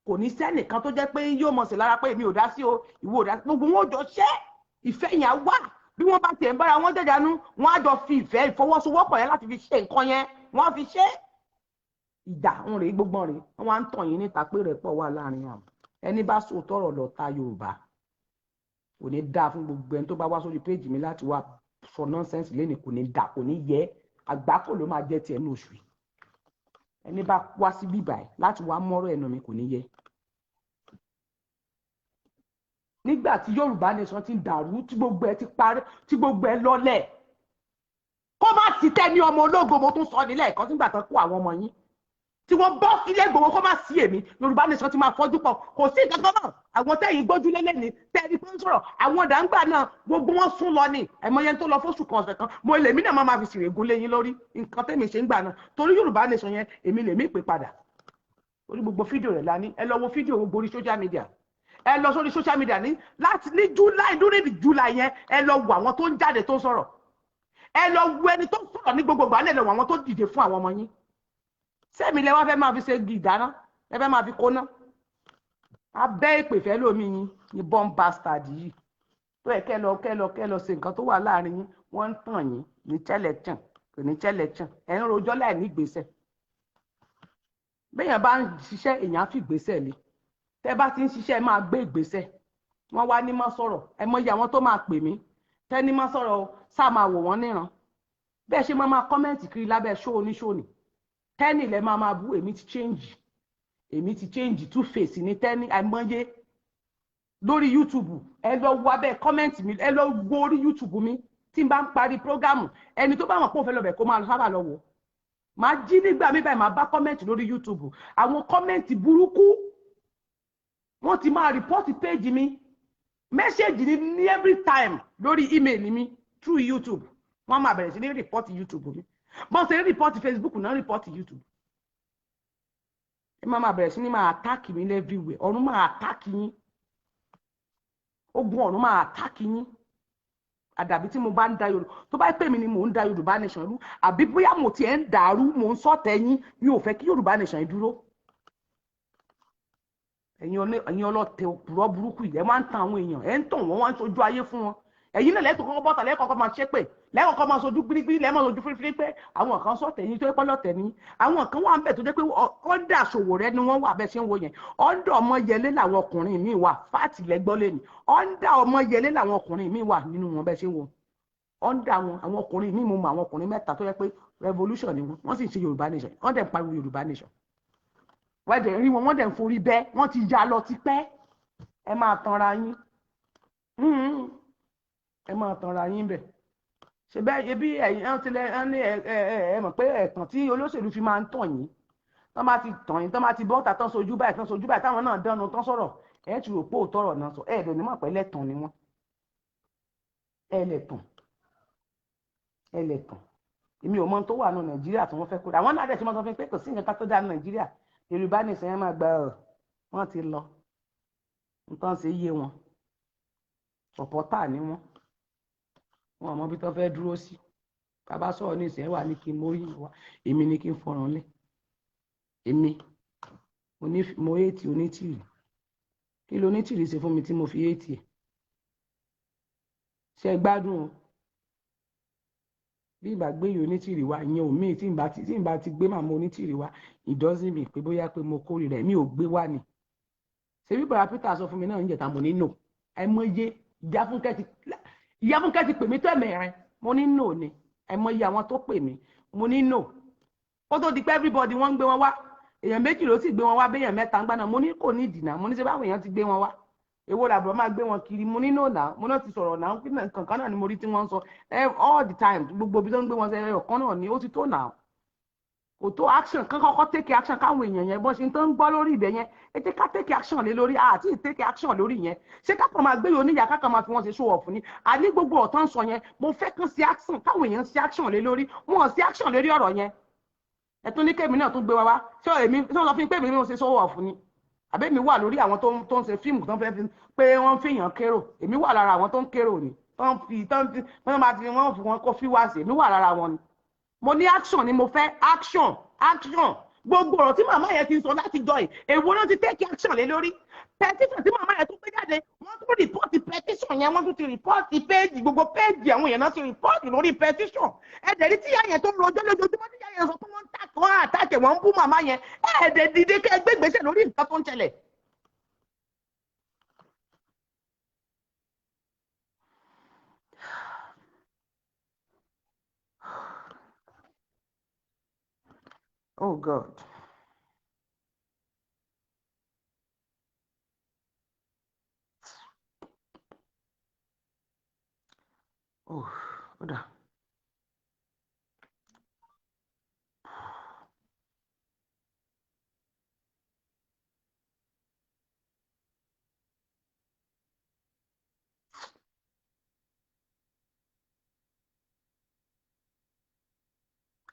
Kò ní sẹ́nìkan tó jẹ́ pé yóò mọ̀ sí lára pé èmi ò dá sí o, ìwọ ò dá sí. Gbogbo wọn ò jọ ṣe, ìfẹ́ yẹn á wà. Bí wọ́n bá tiẹ̀ ń bára wọn jẹ́jànú, wọ́n á jọ fi ìfẹ́ ìfọwọ́sowọ́pọ̀ yẹn láti fi ṣe nǹkan yẹn, wọ́n á fi ṣe. Ìjà ń rèé, gbogbo rèé, wọ́n wá ń tàn yín níta pé rẹ̀ pọ̀ wà láàrin àwọn. Ẹni bá sòótọ́ ọ̀rọ̀ lọ́ta Yorùbá. Kò ní dáa fún gbogbo ẹni tó bá wá sórí péjì mi láti wá sọ nonsense lẹ́nìí. Kò ní dáa, kò ní yẹ, àgbákò ló máa jẹ́ tiẹ̀ ní oṣù yìí. Ẹni bá wá sí bíbà ẹ̀ láti wá mọ́rọ̀ ẹnu mi, kò ní yẹ. Nígbà tí Yorùbá Nation ti dàrú, tí gbogbo ẹ ti parí, tí gbogbo ẹ lọlẹ̀, kó má sí tẹ́ni ọmọ ológo. Mo tún sọ nílẹ̀ ẹ̀kọ́ nígbà tán kó àwọn ọmọ yín tí wọ́n bọ́ sílé gbogbo, kó má sí èmi, Yorùbá Nation ti máa fọ́jú pọ̀. Kò sí nǹkan kan náà. Àwọn tẹ́yìn gbójúlé lẹ́ni tẹ́ni pé ń sọ̀rọ̀, àwọn dàńgbà náà, gbogbo wọn sún lọ ni. Ẹ̀mọye tó lọ fóṣù kan, ọ̀sẹ̀ kan, mo lèmi náà máa fi ṣìrègùn léyìn lórí nǹkan tẹ́mi ṣe ń gbà náà, torí Yorùbá Nation yẹn, èmi lèmi pè padà. Orí gbogbo fídíò rẹ̀ la ní. Ẹ lọ wo fídíò gbogbo orí social media. Ẹ lọ sórí social media ní láti ní July, during the July yẹn, ẹ lọ wo àwọn tó ń jáde tó ń sọ̀rọ̀. Ẹ lọ wo ẹni tó ń sọ̀rọ̀ ní gbogbo ìgbà. Ẹ lọ wo àwọn tó dìde fún àwọn ọmọ yín. Sẹ́mi lẹ wá fẹ́ máa fi ṣe igi ìdáná, ẹ fẹ́ máa fi kóná abẹ́ ìpè fẹ́ lómi yín ní bomb bastard yìí tó ẹ kẹ́ lọ ṣe nǹkan tó wà láàrin yín. Wọ́n ń tàn yín ní tẹ́lẹ̀tàn, kò ní tẹ́lẹ̀tàn. Ẹ̀ ń rojọ́ láì ní ìgbésẹ̀. Béèyàn bá ń ṣiṣẹ́, èèyàn á fi ìgbésẹ̀ lé. Tẹ́ bá ti ń ṣiṣẹ́, ẹ máa gbé ìgbésẹ̀. Wọ́n wá ní má sọ̀rọ̀. Ẹ mọyì àwọn tó máa pè mí tẹ́ni má sọ̀rọ̀ o, sáà máa wò wọ́n níran. Bẹ́ẹ̀ ṣe máa máa comment kiri lábẹ́ ṣó oníṣòní tẹ́nì lẹ́ máa máa bú. Èmi ti change, èmi ti change. Two face ní tẹ́nì. Àìmọye lórí YouTube, ẹ lọ wo abẹ́ comment mi, ẹ lọ wo orí YouTube mi. Tí n bá ń parí program, ẹni tó bá wọn pọ̀ fẹ́ lọ bẹ̀, kó máa lọ sábà lọ wò. Máa jí nígbà mi báyìí, máa bá comment lórí YouTube, àwọn comment burúkú. Wọ́n ti máa report page mi, message ní every time lórí email mi through YouTube. Wọ́n máa bẹ̀rẹ̀ sí ní report YouTube mi. Bọ́n ṣe ń report Facebook náà, report YouTube. Ẹ máa bẹ̀rẹ̀ sí ní máa attack mi everywhere. Ọ̀run máa attack yín, ogun ọ̀run máa attack yín. Àdàbí tí mo bá ń da Yorùbá, tó bá pè mí ni mò ń da Yorùbá Nation rú, àbí bóyá mo tiẹ̀ ń dàrú, mò ń sọ̀tẹ̀ yín, mi ò fẹ́ kí Yorùbá Nation yìí dúró. Ẹ̀yin ọlọ́tẹ̀, òpùrọ̀ burúkú yìí, ẹ máa ń tan àwọn èèyàn, ẹ̀ ń tàn wọ́n, wọ́n ń sojú ayé fún wọn. Ẹ̀yin náà lẹ́tọ̀ọ́ kọ́kọ́ bọ́ta, lẹ́kọ̀ọ́kọ́ máa ṣépè, lẹ́kọ̀ọ́kọ́ máa sojú gbírígbírí, lẹ́mọ̀ sojú fírífírí pé àwọn kan sọ̀tẹ̀ yín, tó yẹ pọ́lọ́tẹ̀ ní. Àwọn kan wà ń bẹ̀ tó jẹ́ pé ọ̀dà Sowore ni wọ́n wà. Bẹ́ẹ̀ ṣe ń wo yẹn, ọ̀dà Ọmọyẹlé làwọn ọkùnrin míì wà. Fáàtì lẹ́gbọ́ lé ní ọ̀dà Ọmọyẹlé làwọn ọkùnrin míì wà nínú wọn. Bẹ́ẹ̀ ṣe ń wo ọ̀dà wọn, àwọn ọkùnrin míì, mo mọ àwọn ọkùnrin mẹ́ta tó yẹ pé revolution ni wọ́n, wọ́n sì ń ṣe Yorùbá Nation, wọ́n dẹ̀ ń pariwo Yorùbá Nation. Wọ́n dẹ̀ rí wọn, wọ́n dẹ̀ ń forí bẹ́, wọ́n ti ya lọ tipẹ́. Ẹ máa tanra yín, ẹ máa tanra yín bẹ̀ ṣe bẹ́ẹ̀. Ebi ẹ̀yin ẹ̀ tilẹ̀ ẹ̀ ní ẹ ẹ ẹ mọ̀ pé ẹ̀tàn tí olóṣèlú fi máa ń tàn yín, tán bá ti tàn yín, tán bá ti bọ́ta, tán sojú báyìí, tán sojú báyìí, táwọn náà dánu tán sọ̀rọ̀, ẹ̀ ti rò pé òótọ́ ọ̀rọ̀ náà sọ. Ẹ̀ dẹ̀ ní mọ̀ pé lẹ́tàn ni wọ́n. Ẹ̀ lẹ̀tàn, ẹ̀ lẹ̀tàn. Èmi ò mọ ohun tó wà ní Nàìjíríà tí wọ́n fẹ́ kó àwọn náà dẹ̀ tí wọ́n sọ fún mi pé kò sí nǹkan kan tó dáa ní Nàìjíríà. Yorùbá nìsín yẹn máa gba ọ̀, wọ́n ti lọ nǹkan ṣe yé wọn. Supporter ni wọ́n, wọn ò mọ bí tó fẹ́ dúró sí. Bàbá sọ̀rọ̀ ní ìsìn wà ní kí n mórí wá, èmi ní kí n fọ̀ràn lẹ̀. Èmi mo hate Onítìrì. Kí ló Onítìrì ṣe fún mi tí mo fi hate ẹ̀? Ṣe é gbádùn o? Bí ìbá gbé yìí Onítìrì wá, ìyẹn ò mí. Tí n bá ti gbé màmá Onítìrì wá, it doesn't mean pé bóyá pé mo kórìíra ẹ̀. Mi ò gbé wá ni. Ṣebí bàrà Peter sọ fún mi náà ń jẹta, mo ní no. Àìmọye Ìyá Fúnkẹ́ ti pè mí tó ẹ̀mẹ̀rin, mo ní no ni. Àìmọye àwọn tó pè mí, mo ní no. Ó tó di pé everybody wọ́n ń gbé wọn wá, èèyàn méjì ló sì gbé wọn wá, béèyàn mẹ́ta ń gbá náà. Mo ní kò ní ìdìnnà. Mo ní ṣe báwọn èèyàn ti gbé wọn wá, èwo làbúrò máa gbé wọn kiri? Mo ní no náà. Mo náà ti sọ̀rọ̀ náà, kankan náà ni mo rí tí wọ́n ń sọ all the time. Gbogbo ibi tó ń gbé wọn sẹ, ọ̀kan náà ni ó ti tó náà. Kò tó action kán kọ́kọ́ take action káwọn èèyàn yẹn bọ́n ṣe tó ń gbọ́ lórí ibẹ̀ yẹn. Ẹ jẹ́ ká take action lé lórí, àti take action lórí yẹn. Ṣé ká kàn máa gbé oníyà, ká kàn máa fi wọ́n ṣe show off ni? Àní gbogbo ọ̀tán ń sọ yẹn, mo fẹ́ kán sí action, káwọn èèyàn sí action lé lórí. Wọn ò sí action lórí ọ̀rọ̀ yẹn. Ẹ tún ní kémi náà tún gbé wa wá. Ṣé èmi ṣé wọ́n sọ fún mi pé èmi ni mo ṣe show off ni? Àbẹ́ mi wà lórí àwọn tó ń ṣe fíìmù tó ń fẹ́ fi pé wọ́n ń fìyàn kérò? Èmi wà lára àwọn tó ń kérò ni, tó ń fi tó ń fi wọ́n máa ti wọ́n fi wọn kó fi wá sí. Èmi wà lára wọn ni. Mo ní action ni mo fẹ́, action, action. Gbogbo ọ̀rọ̀ tí màmá yẹn ti sọ láti jọ yìí, èwo náà ti take action lé lórí? Petition tí màmá yẹn tún gbé jáde, wọ́n tún report petition yẹn, wọ́n tún ti report page, gbogbo page àwọn èèyàn náà ti report lórí petition. Ẹ̀dẹ̀ rí tíyà yẹn tó ń rojọ́ lójoojúmọ́, tíyà yẹn sọ pé wọ́n ń tàkì, wọ́n àtàkì, wọ́n ń bú màmá yẹn. Ẹ̀ẹ́dẹ̀ dìde kẹ́ ẹ gbé ìgbésẹ̀ lórí nǹkan tó ń ṣẹlẹ̀. Oh God. Oh, ó dà.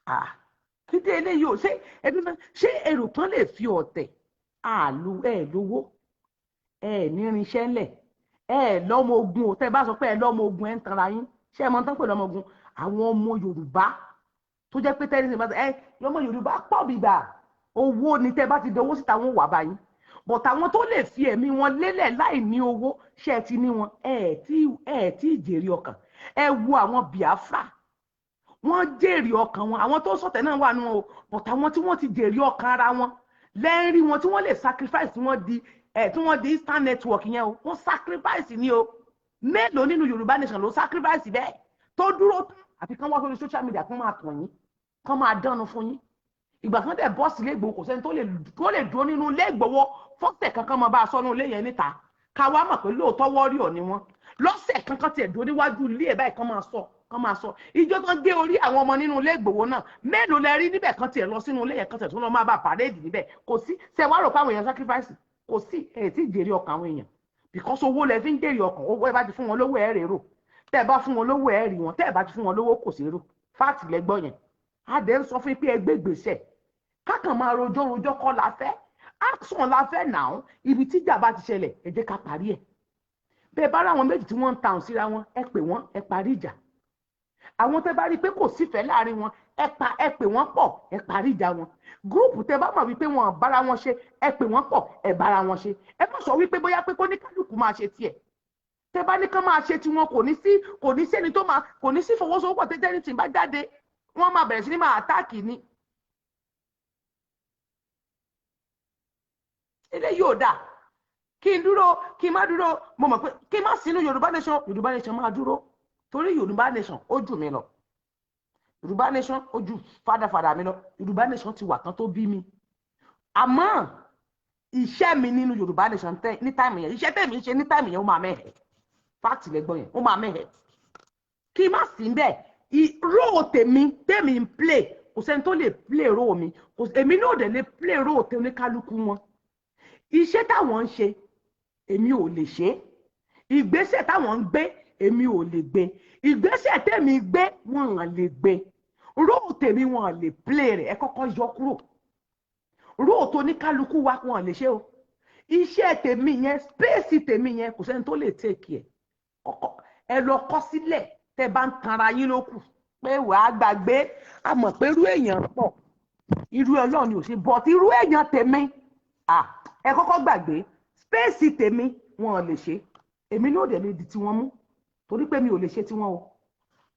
Ah, kí dé eléyìí o? Ṣé ẹbí náà, ṣé èrò kan lè fi ọ̀tẹ̀ àlù ẹ̀ lówó ẹ̀ nírinṣẹ́ ńlẹ̀ ẹ̀ lọ́mọ ogun o? Tẹ́ ẹ bá sọ pé ẹ lọ́mọ ogun, ẹ̀ ń tanra yín. Ṣé ẹ mọ tán pé lọ́mọ ogun? Àwọn ọmọ Yorùbá tó jẹ́ pé tẹ́lẹ̀ nígbà ẹ lọ́mọ Yorùbá pọ̀ bìbà, owó ni. Tẹ́ ẹ bá ti dowó síta, wọn wà báyìí. But àwọn tó lè fi ẹ̀mí wọn lélẹ̀ láì ní owó, ṣé ẹ ti ní wọn? Ẹ tí jèrè ọkàn. Ẹ wo àwọn Biafra, wọ́n jèrè ọkàn wọn. Àwọn tó sọ̀tẹ̀ náà wà nù wọn o, but àwọn tí wọ́n ti jèrè ọkàn ara wọn lẹ́rìí wọn tí wọ́n lè sacrifice, tí wọ́n di ẹ̀ tí wọ́n di Eastern Network yẹn o, wọ́n sacrifice ni o. Mélòó nínú Yorùbá Nation ló sacrifice bẹ́ẹ̀ tó dúró tán? Àfi kán wá sórí social media, kán máa tàn yín, kán máa dánu fún yín. Ìgbà kan dẹ̀ bọ́ọ̀sì ilé Ìgbòho, kò sẹ́ni tó lè dúró nínú ilé Ìgbòho fọ́sẹ̀ kankan máa bá a sọ́nù ilé yẹn níta, ká wá mọ̀ pé lóòótọ́ warrior ni wọ́n. Lọ́sẹ̀ kankan tiẹ̀ dúró níwájú ilé ẹ̀ báyìí, kán máa sọ ìjọ tán gé orí àwọn ọmọ nínú ilé Ìgbòho náà, mélòó lẹ rí níbẹ̀ kan tiẹ̀ lọ sínú ilé yẹn, kan tiẹ̀ tó lọ máa bá parade níbẹ̀? Kò sí. Ṣe wá rò pé àwọn èèyàn sacrifice? Kò sí. Ẹ̀ tí jèrè ọkàn àwọn èèyàn, because owó lẹ fi ń jèrè ọkàn. Owó ẹ bá ti fún wọn lówó, ẹ rèrò. Tẹ́ ẹ bá fún wọn lówó, ẹ rí wọn. Tẹ́ ẹ bá ti fún wọn lówó, kò sí rò. Fact lẹ́gbọ́ yẹn. Á dẹ̀ ń sọ fún yín pé ẹ gbé ìgbésẹ̀. Kákan máa rojọ́ rojọ́ kọ́ la fẹ́, action la fẹ́ náà. Ibi tíjà bá ti ṣẹlẹ̀, ẹ jẹ́ ká parí ẹ̀. Bẹ́ẹ̀ bá rà àwọn méjì tí wọ́n ń tàùn síra wọn, ẹ pè wọ́n, ẹ parí ìjà. Àwọn tẹ́ bá rí i pé kò sífẹ̀ẹ́ láàrin wọn, ẹ pè wọ́n pọ̀, ẹ parí ìjà wọn. Group tẹ́ bá mọ̀ wípé wọn bára wọn ṣe, ẹ pè wọ́n pọ̀, ẹ bára wọn ṣe. Ẹ má sọ wípé bóyá pé kó ní kálukú máa ṣe tiẹ̀. Tẹ́ bá ní kán máa ṣe tiwọn, kò ní sí ẹni tó máa, kò ní sí fọwọ́sowọ́pọ̀. Tẹ́tẹ́ ní tì bá jáde, wọ́n máa bẹ̀rẹ̀ sí ní máa attack ni. Eléyìí ò dáa. Kí n dúró, kí n má dúró, mo mọ̀ pé kí n má sínú Yorùbá Nation, Yorùbá Nation máa dúró, torí Yorùbá Nation ó jù mí lọ. Yorùbá Nation ó ju fàdàfàdà mi lọ. Yorùbá Nation ti wà kan tó bí mi. Àmọ́ iṣẹ́ mi nínú Yorùbá Nation tẹ ní time yẹn, iṣẹ́ tẹ̀mí ń ṣe ní time yẹn, ó máa mẹ́hẹ̀. Fact lẹ́gbọ́n yẹn, ó máa mẹ́hẹ̀. Kí n má sí bẹ́ẹ̀, role tèmi tèmi ń play, kò sẹ́ni tó lè play role mi. Kò èmi náà dẹ̀ lè play role tẹ oníkálukú wọn. Iṣẹ́ táwọn ń ṣe, èmi ò lè ṣe é. Ìgbésẹ̀ táwọn ń gbé, èmi ò lè gbé. Ìgbésẹ̀ tèmi gbé, wọn à lè gbé. Role tèmi, wọn à lè play rẹ̀. Ẹ kọ́kọ́ yọ kúrò role tó ní kálukú wa, wọn à lè ṣe o. Iṣẹ́ tèmi yẹn, space tèmi yẹn, kò sẹ́ni tó lè take ẹ̀. Kọ́kọ́ ẹ lọ kọ́ sílẹ̀. Tẹ́ bá ń tanra yín ló kù pé wàá gbàgbé. A mọ̀ pé irú èèyàn pọ̀, irú Ọlọ́run ni ò ṣe, but irú èèyàn tèmi, ẹ kọ́kọ́ gbàgbé space tèmi, wọn ò lè ṣe. Èmi náà dẹ̀ lè di tiwọn mú, torí pé mi ò lè ṣe tiwọn o.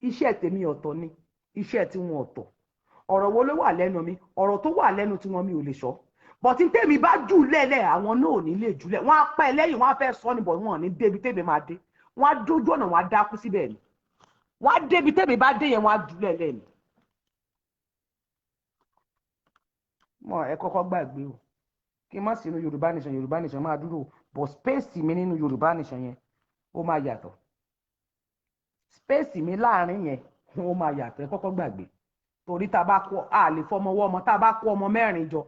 Iṣẹ́ tèmi ọ̀tọ̀ ni, iṣẹ́ tiwọn ọ̀tọ̀. Ọ̀rọ̀ wo ló wà lẹ́nu mi? Ọ̀rọ̀ tó wà lẹ́nu tiwọn, mi ò lè sọ. But tèmi bá jù lẹ́lẹ̀, àwọn náà ò ní lè jùlẹ̀. Wọ́n á pẹ́ lẹ́yìn, wọ́n á fẹ́ sọ ni, bọ̀ wọ́n ò ní débi tèmi máa dé. Wọ́n á dójú ọ̀nà, wọ́n á dákú síbẹ̀ ni. Wọ́n á débi tèmi bá dé yẹn, wọ́n á jùlẹ̀ lẹ́nu. Mọ ẹ kọ́kọ́ gbàgbé o. Kí n má sínú Yorùbá Nation, Yorùbá Nation máa dúró, but space mi nínú Yorùbá Nation yẹn, ó máa yàtọ̀. Space mi láàrin yẹn, ó máa yàtọ̀. Ẹ kọ́kọ́ gbàgbé. Torí tá a bá kó, a lè fọmọ wọ́ ọmọ. Tá a bá kó ọmọ mẹ́rin jọ,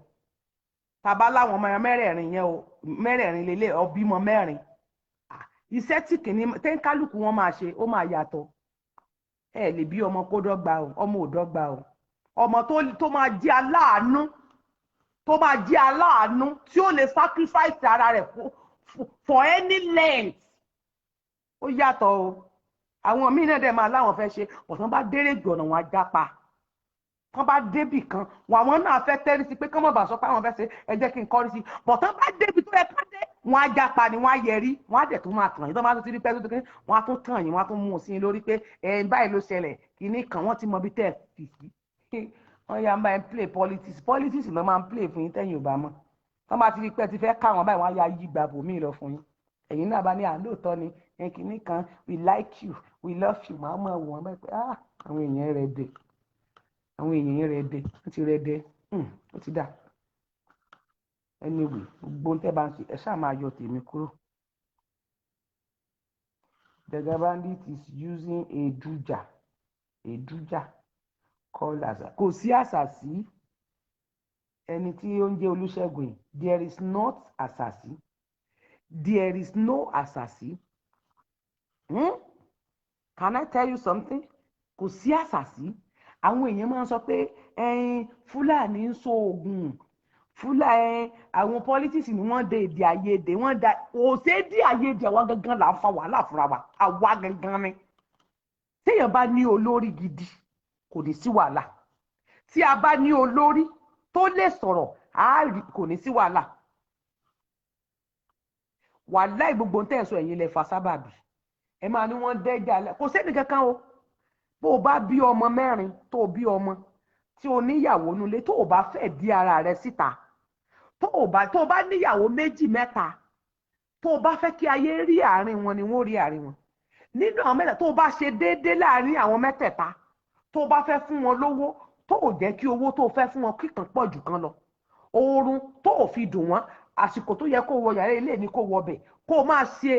tá a bá láwọn ọmọ mẹ́rẹ̀ẹ̀rin yẹn o, mẹ́rẹ̀ẹ̀rin lélẹ̀, ọbímọ mẹ́rin, iṣẹ́ tí kìíní tẹ́ńkálùkù wọn máa ṣe, ó máa yàtọ̀. Ẹ lè bí ọmọ kó dọ́gba o, ọmọ ò dọ́gba o. Ọmọ tó máa jẹ́ aláàánú, tó máa jẹ́ aláàánú, tí ó lè sacrifice ara rẹ̀ for any length, ó yàtọ̀ o. Àwọn míì náà dẹ̀ máa láwọn fẹ́ ṣe, ọ̀sán bá dérè gbọ̀nà wọn á jápa. Tán bá débì kan wọn, àwọn náà fẹ́ tẹ́rí sí pé kán mọ̀ bá sọ pé àwọn fẹ́ ṣe, ẹ jẹ́ kí n kọ́rí sí bọ̀. Tán bá débi tó yẹ ká dé, wọn á jápa ni, wọn á yẹrí, wọn á dẹ̀ tún máa tàn yín. Tán bá tún ti rí pẹ́ tó tó, wọn á tún tàn yín, wọn á tún mú un sí yín lórí pé ẹ báyìí ló ṣẹlẹ̀ kínní kan. Wọ́n ti mọ bí tẹ́ ẹ fi sí. Wọ́n yà máa ń play politics. Politics ló máa ń play fún yín tẹ́yìn ò bá mọ̀. Tán bá ti rí pé ti fẹ́ ká wọn báyìí, wọ́n á yá yí gbàbò míì lọ fún yín. Ẹ̀yin náà bá ní àlóòótọ́ ni kínní kan, we like you, we love you. Màá mọ̀ wọ́n báyìí pé ah, àwọn èèyàn rẹ̀ dé, àwọn èèyàn rẹ̀ dé, wọ́n ti rẹ̀ dé. Ó ti dà. Anyway, gbogbo ohun tẹ́ bá ń ṣe, ẹ ṣáà máa yọ tèmi kúrò. The bandit is using a duja called àṣà. Kò sí àṣàsí. Ẹni tí ó ń jẹ́ Olúṣẹ́gun yìí, there is not àṣàsí, there is no àṣàsí. Can I tell you something? Kò sí àṣàsí. Àwọn èèyàn máa ń sọ pé ẹyin Fúlàní ń so oògùn Fúlàní, àwọn politics ni wọ́n de èdè àìyedè, wọ́n da kò sí èdè àìyedè. Àwa gangan là ń fa wàhálà fúnra wa, àwa gangan ni. Téèyàn bá ní olórí gidi, kò ní sí wàhálà. Tí a bá ní olórí tó lè sọ̀rọ̀, kò ní sí wàhálà. Wàhálà gbogbo tẹ́ ẹ̀ sọ, ẹ̀yin lẹ fa sábàbí. Ẹ máa ní wọ́n dẹ́jà, kò sẹ́ni kankan o. Bó o bá bí ọmọ mẹ́rin, tó o bí ọmọ tí o níyàwó nulẹ̀, tó o bá fẹ́ di ara rẹ síta, tó o bá níyàwó méjì, mẹ́ta, tó o bá fẹ́ kí ayé rí àárín wọn ni wọ́n rí àárín wọn. Nínú àwọn mẹ́ta, tó o bá ṣe déédéé láàárín àwọn mẹ́tẹ̀ẹ̀ta, tó o bá fẹ́ fún wọn lówó, tó o jẹ́ kí owó tó o fẹ́ fún wọn kíkan pọ̀ jù kan lọ, oorun tó o fi dùn wọ́n, àsìkò tó yẹ kó wọ yàrá ilé ní kó wọ bẹ̀, kó o máa ṣe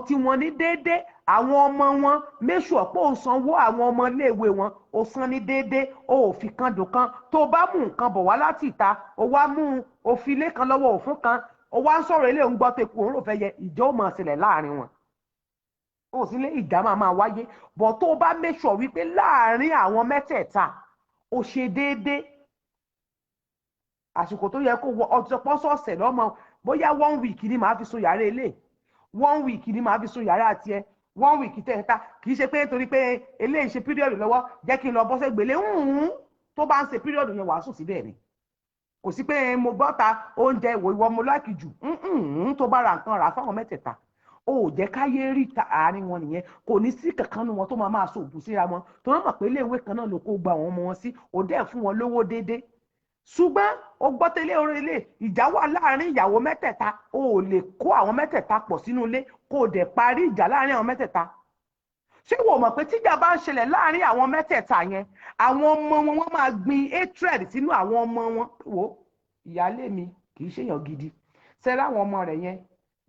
tí wọn ní déédéé. Àwọn ọmọ wọn, make sure pé o sanwó àwọn ọmọ iléèwé wọn, o san ní déédéé, o ò fi kan dùn kan. Tó o bá mú nǹkan bọ̀ wá láti ìta, o wá mú o fi ilé kan lọ́wọ́ òfin kan, o wá ń sọ̀rọ̀ ilé, òun gbọ́ teku, òun rò fẹ́ yẹ, ìjọ ò máa ṣẹlẹ̀ láàrin wọn, o sì lé ìjà máa máa wáyé bọ̀. Tó o bá make sure wípé láàrin àwọn mẹ́tẹ̀ẹ̀ta o ṣe déédéé, àsìkò tó yẹ kó wọ ọtí pọ́sọ̀ọ̀sẹ̀ lọ́mọ, bóyá one week ni màá fi sun yàrá ilé, one week ni màá fi sun yàrá tiẹ̀, one week tẹ̀ta. Kì í ṣe pé torí pé eléyìí ṣe period lọ́wọ́, jẹ́ kí n lọ bọ́ sẹ́gbẹ̀lé. Tó bá ń ṣe period yẹn, wàá sùn síbẹ̀ ni. Kò sí pé mo gbọ́ ta oúnjẹ ìwò ìwọ mo like jù. Tó bá ra nǹkan rà fáwọn mẹ́tẹ̀ẹ̀ta, o ò jẹ́ káyé rí àárín wọn nìyẹn. Kò ní sí kankan nu wọn tó máa máa sọ ògùn síra wọn, tó rán mọ̀ pé iléèwé kan náà ló kó gba àwọn ọmọ wọn sí, ò dẹ́ fún wọn lówó déédéé. Ṣùgbọ́n o gbọ́ tẹ́lẹ̀ orílẹ̀, ìjà wà láàrin ìyàwó mẹ́tẹ̀ẹ̀ta, o ò lè kó àwọn mẹ́tẹ̀ẹ̀ta pọ̀ sínú ilé, kó o dẹ̀ parí ìjà láàrin àwọn mẹ́tẹ̀ẹ̀ta. Ṣé wò mọ̀ pé tíjà bá ń ṣẹlẹ̀ láàrin àwọn mẹ́tẹ̀ẹ̀ta yẹn, àwọn ọmọ wọn, wọ́n máa gbin hatred sínú àwọn ọmọ wọn? Wò, ìyáálé mi kì í ṣèyàn gidi sẹ́rẹ́, àwọn ọmọ rẹ̀ yẹn,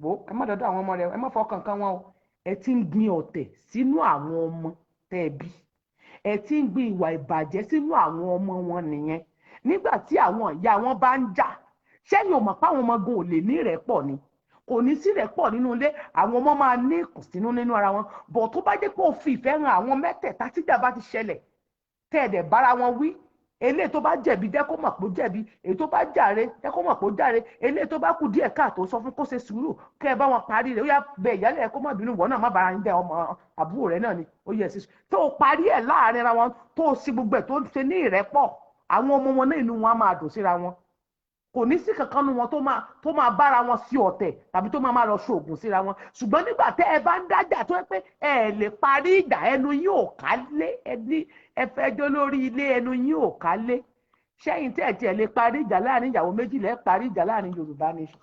wò, ẹ má dọ́dọ̀ àwọn ọmọ rẹ̀, ẹ má fọkàn kan wọn o. Ẹ ti ń gbin ọ̀tẹ̀ sínú àwọn ọmọ tẹ́ ẹ bí, ẹ ti ń gbin ìwà ìbàjẹ́ sínú àwọn ọmọ wọn nìyẹn. Nígbà tí àwọn ìyá wọn bá ń jà, sẹ́yìn ò mọ̀ pé àwọn ọmọ gan ò lè ní ìrẹ́pọ̀ ni? Kò ní sí ìrẹ́pọ̀ nínú ilé. Àwọn ọmọ máa ní ìkùnsínú nínú ara wọn bọ̀. Tó bá jẹ́ pé ó fi ìfẹ́ hàn àwọn mẹ́tẹ̀ẹ̀ta, tíjà bá ti ṣẹlẹ̀, tẹ́ ẹ̀ dẹ̀ bára wọn wí, eléyìí tó bá jẹ̀bi, jẹ́ kó mọ̀ pé ó jẹ̀bi; èyí tó bá jàre, jẹ́ kó mọ̀ pé ó jàre; eléyìí tó bá kù díẹ̀ káàtó, sọ fún kó ṣe sùúrù, kẹ́ ẹ bá wọn parí rẹ̀. Ó yá, bẹ ìyálẹ̀ ẹ kó má bínú, wọ́n náà má bára ń jẹ́, ọmọ àbúrò rẹ̀ náà ni ó yẹ sí. Tó o parí ẹ̀ láàrin ara wọn, tó o ṣe gbogbo ẹ̀, tó ṣe ní ìrẹ́pọ̀, àwọn ọmọ wọn náà, inú wọn á máa dùn síra wọn. Kò ní sí kankan nu wọn tó máa bára wọn sí ọ̀tẹ̀ tàbí tó máa máa lọ ṣoògùn síra wọn. Ṣùgbọ́n nígbà tẹ́ ẹ bá ń dájà, tó yẹ pé ẹ lè parí ìjà, ẹnu yín ò ká lé, ẹni ẹ fẹ́ jó lórí ilé, ẹnu yín ò ká lé, ṣẹ́yìn tẹ́ ẹ̀ tiẹ̀ lè parí ìjà láàrin ìyàwó méjì, lẹ́ parí ìjà láàrin Yorùbá nation?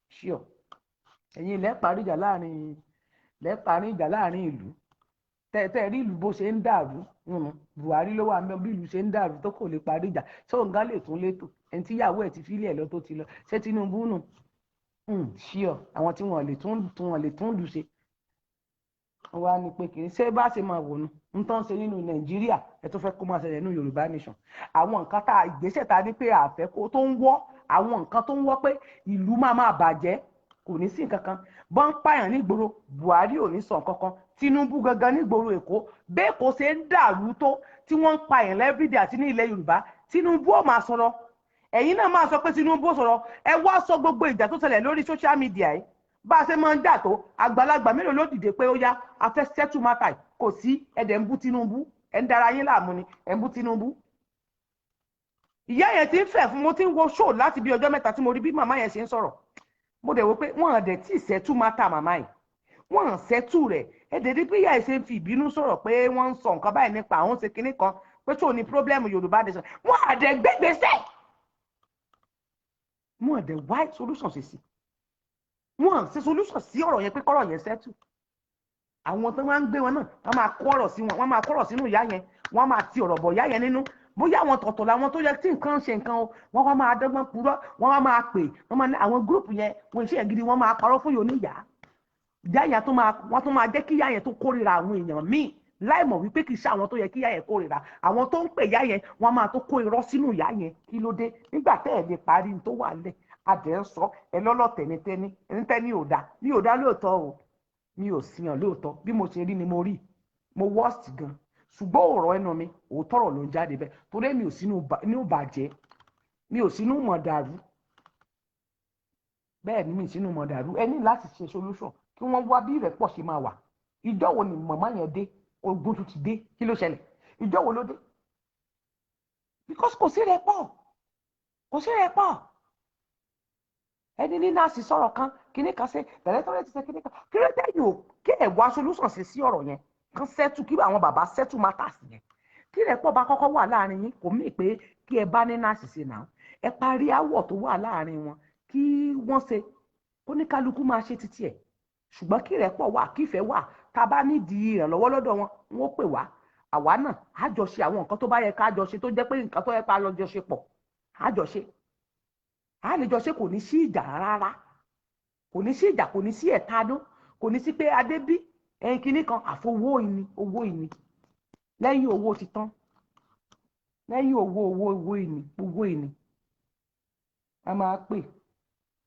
Ṣíọ ẹ̀yin lẹ́ parí ìjà láàrin, lẹ́ parí ìjà láàrin ìlú? Tẹ́ tẹ́ rí ìlú bó ṣe ń dàrú, Buhari ló wà ń bẹ. Bí ìlú ṣe ń dàrú tó, kò lè parí ìjà. Ṣé òun gán lè tún létò? Ẹni tí ìyàwó ẹ̀ ti fílẹ̀ ẹ̀ lọ, tó ti lọ, ṣé Tinubu nù? Ṣíọ àwọn tí wọ́n lè tún lù ṣe. Wọ́n wá ní pé kì í ṣe bá ṣe máa wò nu ń tán ṣe nínú Nàìjíríà, ẹ tó fẹ́ kó máa ṣẹlẹ̀ nínú Yorùbá nation. Àwọn nǹkan tá ìgbésẹ̀ ta ní pé àfẹ́ kó tó ń wọ́, àwọn nǹkan tó ń wọ́ pé ìlú máa máa bàjẹ́, kò ní sí nǹkan kan. Bọ́n ń pààyàn nígboro, Buhari ò ní sọ nǹkan kan. Tinubu gangan nígboro Èkó, bẹ́ẹ̀ kò ṣe ń dàrú tó tí wọ́n ń pààyàn everyday àti ní ilẹ̀ Yorùbá, Tinubu ò máa sọ̀rọ̀. Ẹ̀yin náà máa sọ pé Tinubu ò sọ̀rọ̀. Ẹ wá sọ gbogbo ìjà tó ṣẹlẹ̀ lórí social media yìí, bá a ṣe máa ń jà tó, àgbàlagbà mélòó ló dìde pé ó yá, a fẹ́ settle matter? Kò sí. Ẹ̀dẹ̀ ń bú Tinubu, ẹ̀ ń dara yín láàmú ni, ẹ̀ ń bú Tinubu. Ìyá yẹn ti ń fẹ̀ fún mo ti ń wo show láti bí ọjọ́ mẹ́ta tí mo rí bí màmá yẹn ṣe ń sọ̀rọ̀. Mo dẹ̀ wò pé wọ́n dẹ̀ tí ì settle matter màmá yìí, wọ́n settle rẹ̀. Ẹ̀dẹ̀ rí bí ìyá yẹn ṣe ń fi ìbínú sọ̀rọ̀ pé wọ́n ń sọ nǹkan báyìí nípa àwọn ṣe kinní kan, pé tó ní problem Yorùbá nation. Wọ́n àdẹ̀ gbégbèsè, wọ́n àdẹ̀ wá solution ṣe sí, wọ́n ṣe solution sí ọ̀rọ̀ yẹn pé kọ́rọ̀ yẹn settle. Àwọn tó máa ń gbé wọn náà, wọ́n máa kó ọ̀rọ̀ sí wọn, wọ́n máa kó ọ̀rọ̀ sínú ìyá yẹn, wọ́n máa ti ọ̀rọ̀ bọ̀ ìyá yẹn nínú. Bóyá àwọn tọ̀tọ̀ làwọn tó yẹ tí nǹkan ṣe nǹkan o, wọ́n wá máa dọ́gbọ́n purọ́, wọ́n wá máa pè, wọ́n máa ní àwọn group yẹn, wọ́n ṣe yẹn gidi, wọ́n máa parọ́ fún yòó ní ìyá. Ìyá yẹn tó máa, wọ́n tún máa jẹ́ kí ìyá yẹn tó kórìíra àwọn èèyàn míì láì mọ̀ wípé kì í ṣe àwọn tó yẹ kí ìyá yẹn kórìíra. Àwọn tó ń pè ìyá yẹn, wọ́n máa tó kó irọ́ sínú ìyá yẹn. Kí ló dé nígbà tẹ́ ẹ̀ lè parí tó wà lẹ̀? Adẹ̀ ń sọ ẹ lọ́lọ́tẹ̀ ní tẹ́ní ní tẹ́ní ò dá, mi ò dá lóòótọ́ o, mi ò sìyàn lóòótọ́. Bí mo ṣe rí ni mo rí, mo worst gan, ṣùgbọ́n ọ̀rọ̀ ẹnu mi, òótọ́ ọ̀rọ̀ ló ń jáde bẹ́ẹ̀, torí mi ò sínú bàjẹ́, mi ò sínú mọ̀dàrú. Bẹ́ẹ̀ ni, mi sínú mọ̀dàrú. Ẹ ní láti ṣe solution kí wọ́n wá bí ìrẹ́pọ̀ ṣe máa wà. Ìjọ́ wo ni màmá yẹn dé? Ogun tún ti dé. Kí ló ṣẹlẹ̀? Ìjọ́ wo ló dé? Because kò sí rẹ́pọ̀, kò sí rẹ́pọ̀. Ẹni ní nurse sọ̀rọ̀ kan, kíní kan ṣe directorate ṣe kíní kan, kí ló dé yóò kí ẹ̀ wá solution sí sí ọ̀rọ̀ yẹn kan settle, kí àwọn bàbá settle matters yẹn, kí rẹ́pọ̀ bá kọ́kọ́ wà láàrin yín. Kò mí pé kí ẹ bá ní nurse ṣe náà, ẹ parí áwọ̀ tó wà láàrin wọn, kí wọ́n ṣe oníkálukú máa ṣe títí ẹ̀, ṣùgbọ́n kí rẹ́pọ̀ wà, kí ìfẹ́ wà. Tá a bá nídìí ìrànlọ́wọ́ lọ́dọ̀ wọn, wọ́n pè wá, àwa náà á jọ ṣe àwọn nǹkan tó bá yẹ ká jọ ṣe, tó jẹ́ pé nǹkan tó yẹ ká lọ jọ ṣe pọ̀, á jọ ṣe, á lè jọ ṣe. Kò ní sí ìjà rárá, kò ní sí ìjà, kò ní sí ẹ̀tanú, kò ní sí pé adébí ẹyin kínní kan. Àfowó ìní, owó ìní, lẹ́yìn owó ti tán, lẹ́yìn owó, owó, owó ìní, owó ìní. A máa pè,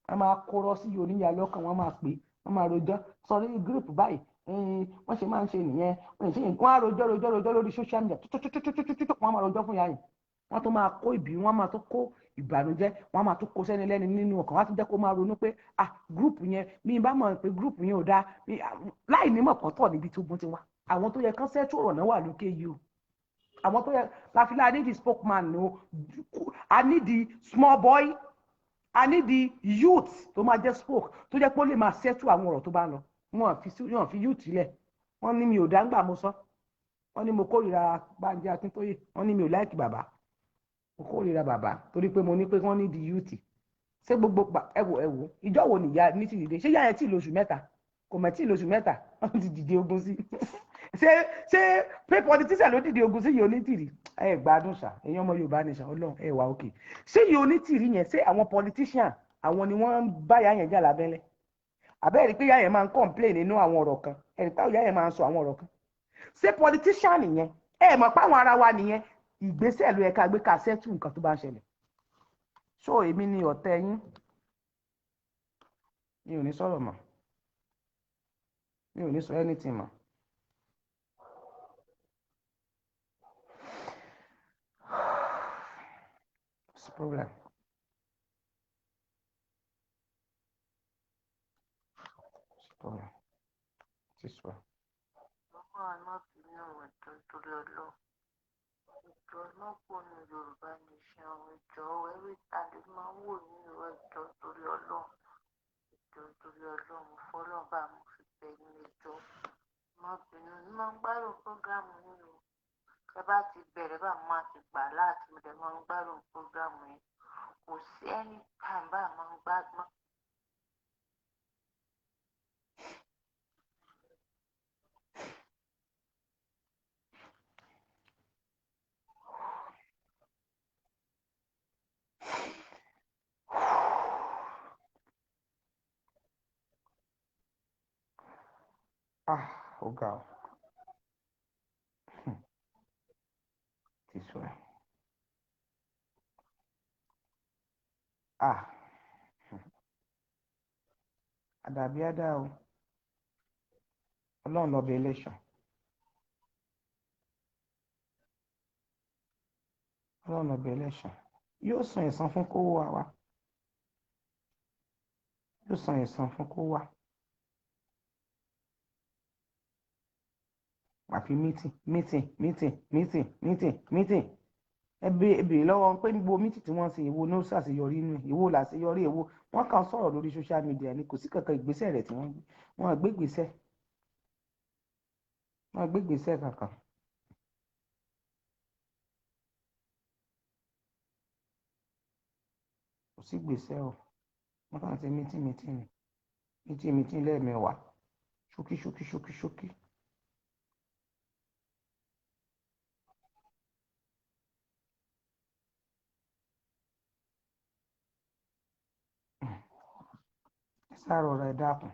a máa kóró sí oníyà lọ́kàn, wọ́n máa pè, wọ́n máa rojọ́ sọrí group báyìí, wọ́n ṣe máa ń ṣe nìyẹn, wọ́n ṣe wọ́n á rojọ́ rojọ́ rojọ́ lórí social media tututututututu. Wọ́n máa rojọ́ fún ìyá yìí, wọ́n tún máa kó ìbí, wọ́n máa tún kó ìbànújẹ́, wọ́n máa tún kó sẹ́ni lẹ́ni nínú ọkàn, wọ́n á tún jẹ́ kó máa ronú pé ah, group yẹn, mi bá mọ̀ pé group yẹn ò dáa láì ní mọ̀ pọ̀tọ̀ níbi tí ogun ti wá. Àwọn tó yẹ kán sẹ́tù ọ̀rọ̀ náà wà lókè yìí o. Àwọn tó yẹ láfílà, I need the spokesman o, I need the small boy, I need the youth tó máa jẹ́ spoke, tó jẹ́ pé ó lè máa settle àwọn ọ̀rọ̀ tó bá ń lọ. Wọ́n fi youth lẹ̀. Wọ́n ní mi ò dáńgbà, mo sọ, wọ́n ní mo kórìíra Bánjí Akíntóyè, wọ́n ní mi ò like bàbá, mo kórìíra bàbá torí pé mo ní pé wọ́n ní the youth. Ṣé gbogbo ẹ wò, ẹ wò, ìjọ wo nìyá ní ti dìde? Ṣé yá yẹn tí lóṣù mẹ́ta? Kò mọ̀ tí lóṣù mẹ́ta, wọ́n ti dìde ogun sí. Ṣé pé politician ló dìde ogun sí yìí? Onítìrì, ẹ gbádùn ṣá. Ẹ̀yin ọmọ Yorùbá nation, Ọlọ́run, ẹ wà òkè. Ṣé yìí onítìrì yẹn, ṣé àwọn politician, àwọn ni wọ́n ń bá yá yẹn jà lábẹ́lẹ̀? Àbẹ́ẹ̀rí pé yá yẹn máa ń complain nínú àwọn ọ̀rọ̀ kan, ẹ̀rí pé yá yẹn máa ń sọ àwọn ọ̀rọ̀ kan. Ṣé politician nìyẹn? Ẹ mọ̀ pé àwọn ara wa nìyẹn. Ìgbésẹ̀ ló yẹ ká gbé ká settle nǹkan tó bá ń ṣẹlẹ̀. So èmi ni ọ̀tẹ̀ yín? Mi ò ní sọ̀rọ̀ mọ́, mi ò ní sọ anything mọ́. What's the problem? What's the problem? This one. Màmá, ẹ má bínú, ẹjọ́ torí Ọlọ́run. Ẹjọ́, ẹ má kúrò ní Yorùbá nation. Ẹjọ́, every time ló máa ń wò ní ẹjọ́ torí Ọlọ́run. Ẹjọ́ torí Ọlọ́run, mo fọlọ́run bá mo fi bẹ̀ yín, ẹjọ́. Ẹ má bínú, mo máa ń gbádùn program yín o. Ẹ bá ti bẹ̀rẹ̀ bá máa ti gbà láti mo dẹ̀ máa ń gbádùn program yín. Kò sí anytime bá máa ń gbádùn. Ah, Ó ga ọ. Ti sọ ẹ. Ah, àdàbí àdá o. Ọlọ́run lọ́bẹ ẹlẹ́ṣàn. Ọlọ́run lọ́bẹ ẹlẹ́ṣàn. Yóò san ẹ̀san fún kó wá wa. Yóò san ẹ̀san fún kó wá. Àfi meeting, meeting, meeting, meeting, meeting, meeting. Ẹ béèrè lọ́wọ́ pé gbogbo meeting tí wọ́n ṣe, èwo ló ṣàṣeyọrí inú ẹ̀, èwo làṣeyọrí, èwo. Wọ́n kàn sọ̀rọ̀ lórí social media ni, kò sí kankan ìgbésẹ̀ rẹ̀ tí wọ́n gbé. Wọ́n gbé ìgbésẹ̀. Wọ́n gbé ìgbésẹ̀ kankan. Kò sí ìgbésẹ̀ o. Wọ́n kàn ṣe meeting, meeting ni. Meeting, meeting lẹ́ẹ̀mẹwàá. Ṣókí, ṣókí, ṣókí, ṣókí. Ẹ sá rọra, ẹ dákun.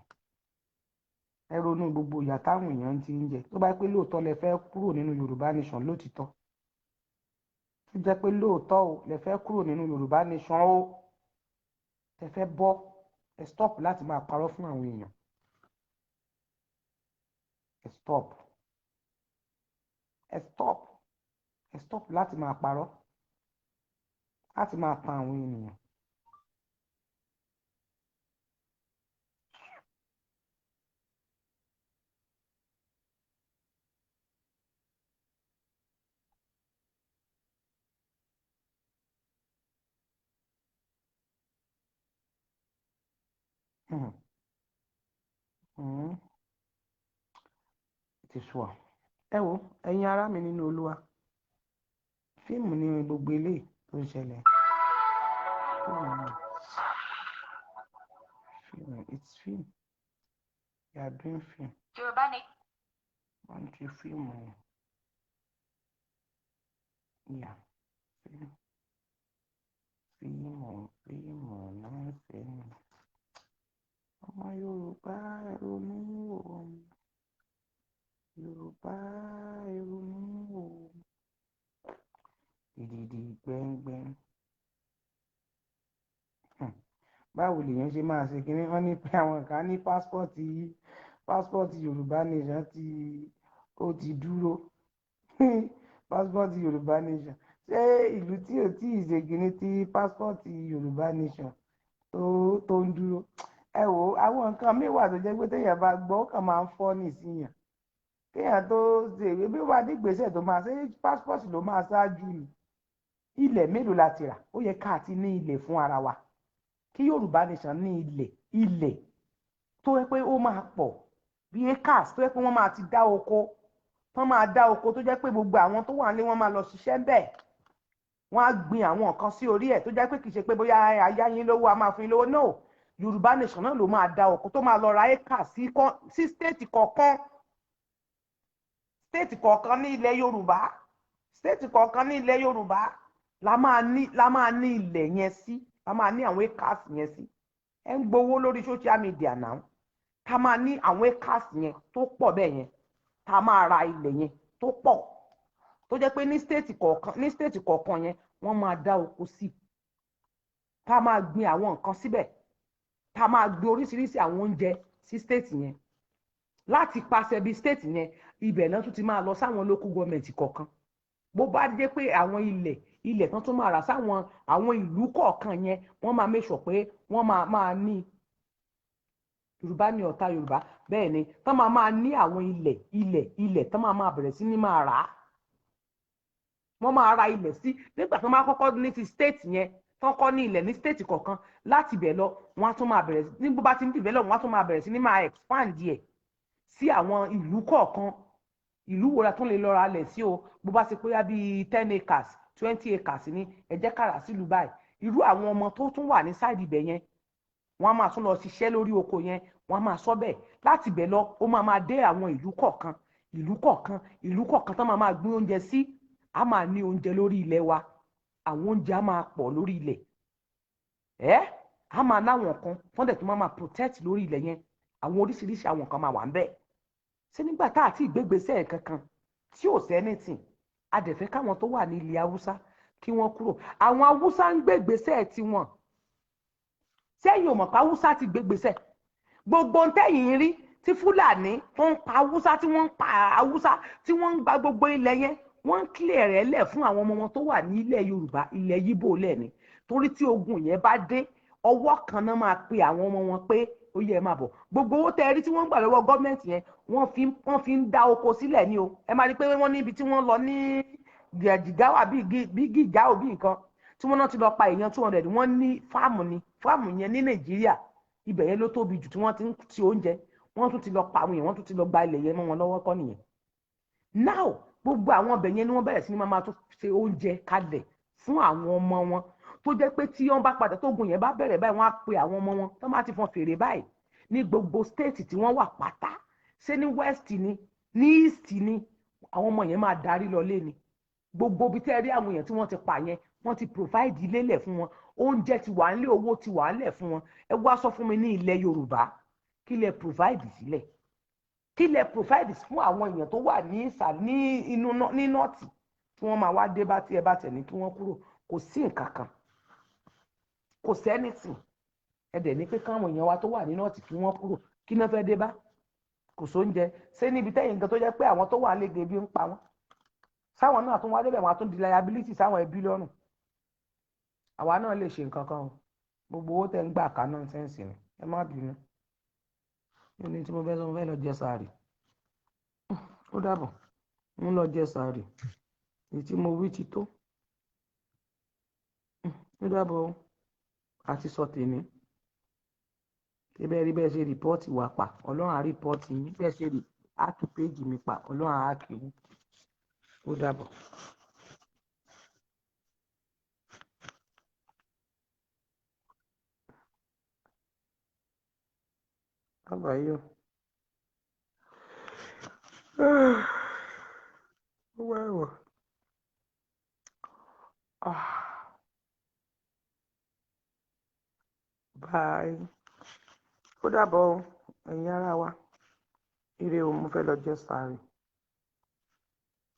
Ẹ ronú gbogbo ìyà táwọn èèyàn ti ń jẹ. Tó bá pé lóòótọ́ lẹ fẹ́ kúrò nínú Yorùbá Nation lótìtọ́. Tó jẹ́ pé lóòótọ́ o lẹ fẹ́ kúrò nínú Yorùbá Nation o. Ẹ fẹ́ bọ́, ẹ stop láti máa parọ́ fún àwọn èèyàn. Ẹ stop. Ẹ stop. Ẹ stop láti máa parọ́. Láti máa tan àwọn ènìyàn. Ti sú ọ. Ẹ wo, ẹ̀yin ará mi nínú Olúwa. Fíìmù ni gbogbo eléyìí tó ń ṣẹlẹ̀. Fíìmù ni. Fíìmù, it's film. You are doing film. Yorùbá ni. Wọ́n ti fíìmù. Yeah. Fíìmù. Fíìmù, fíìmù náà ń ṣe ni. Ọmọ Yorùbá, ẹ ronú o. Yorùbá, ẹ ronú o. Ìdìdì gbẹ́ngbẹ́ng. Báwo lèèyàn ṣe máa ṣe kínní? Wọ́n ní pé àwọn kan ní passport Yorùbá Nation tí ó ti dúró. Passport Yorùbá Nation. Ṣé ìlú tí ò tí ì ṣe kínní tí passport Yorùbá Nation tó ń dúró? Ẹ wo, àwọn nǹkan míì wà tó jẹ́ pé téèyàn bá gbọ́, ó kàn máa ń fọ́ nísìnyàn. Kéèyàn tó ṣe ìwé bí ó bá ní ìgbésẹ̀ tó máa ṣe, passport ló máa ṣáájú ni. Ilẹ̀ mélòó la ti rà? Ó yẹ ká ti ní ilẹ̀ fún ara wa. Kí Yorùbá Nation ní ilẹ̀, ilẹ̀ tó yẹ pé ó máa pọ̀ bí acres, tó yẹ pé wọ́n máa ti dá oko, tán máa dá oko tó jẹ́ pé gbogbo àwọn tó wà nílé wọ́n máa lọ ṣiṣẹ́ ń bẹ̀. Wọ́n á gbin àwọn nǹkan sí orí ẹ̀ tó jẹ́ pé kì í ṣe pé bóyá ayá yín lówó, a máa fún yín lówó. No, Yorùbá Nation náà ló máa dá oko tó máa lọ ra acre sí state kọ̀ọ̀kan. State kọ̀ọ̀kan ní ilẹ̀ Yorùbá. State kọ̀ọ̀kan ní ilẹ̀ Yorùbá la máa ní ilẹ̀ yẹn sí, la máa ní àwọn acres yẹn sí. Ẹ ń gbowó lórí social media náà. Ká máa ní àwọn acres yẹn tó pọ̀ bẹ́ẹ̀ yẹn. Ká máa ra ilẹ̀ yẹn tó pọ̀. Tó jẹ́ pé ní state kọ̀ọ̀kan yẹn, wọ́n máa dá oko sí. Ká máa gbin àwọn nǹkan síbẹ̀. Ká máa gbin oríṣiríṣi àwọn oúnjẹ sí state yẹn. Láti pàṣẹ bí state yẹn, ibẹ̀ náà tún ti máa lọ sáwọn local government kọ̀ọ̀kan. Bó bá dé pé àwọn ilẹ̀ tán tún máa rà sáwọn àwọn ìlú kọ̀ọ̀kan yẹn, wọ́n máa make sure pé wọ́n máa máa ní. Yorùbá ní ọ̀tá Yorùbá. Bẹ́ẹ̀ ni, tán máa máa ní àwọn ilẹ̀ tán máa máa bẹ̀rẹ̀ sí ní máa rà á. Wọ́n máa ra ilẹ̀ sí nígbà tán máa kọ́kọ́ ní ti state yẹn, tán kọ́ ní ilẹ̀ ní state kọ̀ọ̀kan. Láti ibẹ̀ lọ, wọ́n á tún máa bẹ̀rẹ̀ ní bó bá ti ń develop, wọ́n á tún máa bẹ̀rẹ̀ sí ní máa expand ẹ̀ sí àwọn ìlú kọ̀ọ̀kan. Ìlú wo la tún lè lọ ra lẹ̀ sí o? Bó bá ṣe pé yá bíi 10 acres, 20 acres ní, ẹ jẹ́ ká rà sílùú báyìí. Irú àwọn ọmọ tó tún wà ní side ibẹ̀ yẹn, wọ́n á máa tún lọ ṣiṣẹ́ lórí oko yẹn, wọ́n á máa sọ bẹ́ẹ̀. Láti ibẹ̀ lọ, ó máa máa dé àwọn ìlú kọ̀ọ̀kan, ìlú kọ̀ọ̀kan, ìlú kọ̀ọ̀kan tán máa máa gbin oúnjẹ sí. A máa ní oúnjẹ lórí ilẹ̀ wa. Àwọn oúnjẹ á máa pọ̀ lórí ilẹ̀ ẹ́. A máa láwọn kan tán dẹ̀ tó máa máa protect lórí ilẹ̀ yẹn. Àwọn oríṣiríṣi àwọn nǹkan máa wà ń bẹ̀. Ṣé nígbà tá àti ìgbégbèsè kankan tí ò sí anything, a dẹ̀ fẹ́ káwọn tó wà ní ilẹ̀ Haúsá kí wọ́n kúrò? Àwọn Haúsá ń gbégbèsè tiwọn. Sẹ́yìn ò mọ̀ pé Haúsá ti gbégbèsè? Gbogbo ntẹ́yìn rí tí Fúlàní tó ń pa Haúsá, tí wọ́n ń pa Haúsá, tí wọ́n ń gba gbogbo ilẹ̀ yẹn, wọ́n ń clear rẹ̀ lẹ̀ fún àwọn ọmọ wọn tó wà ní ilẹ̀ Yorùbá, ilẹ̀ Yíbò lẹ̀ ni. Torí tí ogun yẹn bá dé, ọwọ́ kan náà máa pe àwọn ọmọ wọn pé ó yẹ ẹ máa bọ̀. Gbogbo owó tẹ́ ẹ rí tí wọ́n ń gbà lọ́wọ́ gọ́ọ̀mẹ̀ntì yẹn, wọ́n fi ń dá oko sílẹ̀ ní o. Ẹ máa rí i pé wọ́n níbi tí wọ́n lọ ní Jìgáwà, bí Gìgáwò, bí nǹkan tí wọ́n náà ti lọ pa èèyàn 200. Wọ́n ní farm ní farm yẹn ní Nàìjíríà, ibẹ̀ yẹn ló tóbi jù tí wọ́n ti ń ti oúnjẹ. Wọ́n tún ti lọ pa àwọn èèyàn, wọ́n tún ti lọ gba ilẹ̀ yẹn mọ́ wọn lọ́wọ́ kọ́ nìyẹn. Now, gbogbo àwọn ọbẹ̀ yẹn ni wọ́n bẹ̀rẹ̀ sí ní máa tún ṣe oúnjẹ kalẹ̀ fún àwọn ọmọ wọn, tó jẹ́ pé tí wọ́n bá padà, tógun yẹn bá bẹ̀rẹ̀ báyìí, wọ́n á pe àwọn ọmọ wọn tó máa ti fọn fèrè báyìí ní gbogbo state tí wọ́n wà pátá, ṣé ní west ni, ní east ni, àwọn ọmọ yẹn máa darí lọ lé ni. Gbogbo ibi tẹ́ ẹ rí àwọn èèyàn tí wọ́n ti pa yẹn, wọ́n ti provide ilé lẹ̀ fún wọn, oúnjẹ ti wà nílé, owó ti wà nílẹ̀ fún wọn. Ẹ wá sọ fún mi, ní ilẹ̀ Yorùbá, kí lẹ provide sílẹ̀? Kí lẹ provide fún àwọn èèyàn tó wà ní ìsà ní inú ní north tí wọ́n máa wá dé bá tí ẹ bá tẹ̀ ní kí wọ́n kúrò? Kò sí nǹkan kan, kò sí anything. Ẹ dẹ̀ ní pé káwọn èèyàn wa tó wà ní north kí wọ́n kúrò. Kí náà fẹ́ dé bá? Kò sóúnjẹ. Ṣé níbi tẹ́yìn nǹkan tó jẹ́ pé àwọn tó wà léde ebi ń pa wọ́n, sáwọn náà tún wá débẹ̀, wọn á tún di liability sáwọn ẹbí lọ́rùn? Àwa náà lè ṣe nǹkan kan o. Gbogbo owó tẹ́ ń gbà ká, nonsense ni. Ẹ má bínú ní tí mo fẹ́ sọ. Mo fẹ́ lọ jẹ sàárì. Ó dàbọ̀, ń lọ jẹ sàárì. Èyí tí mo wí ti tó. Ó dàbọ̀ o. Àti sọ tèmi bẹ́ẹ̀ rí bẹ́ẹ̀ ṣe report wà pa, Ọlọ́run á report yín. Bẹ́ẹ̀ ṣe rí hack page mi pa, Ọlọ́run á hack yín. Ó dàbọ̀. Àbáyọ. Ó wá ẹ̀wọ̀. Ah. Bye. Ó dàbọ̀ o, ẹ̀yin ará wa. Ire o, mo fẹ́ lọ jẹ sàárì.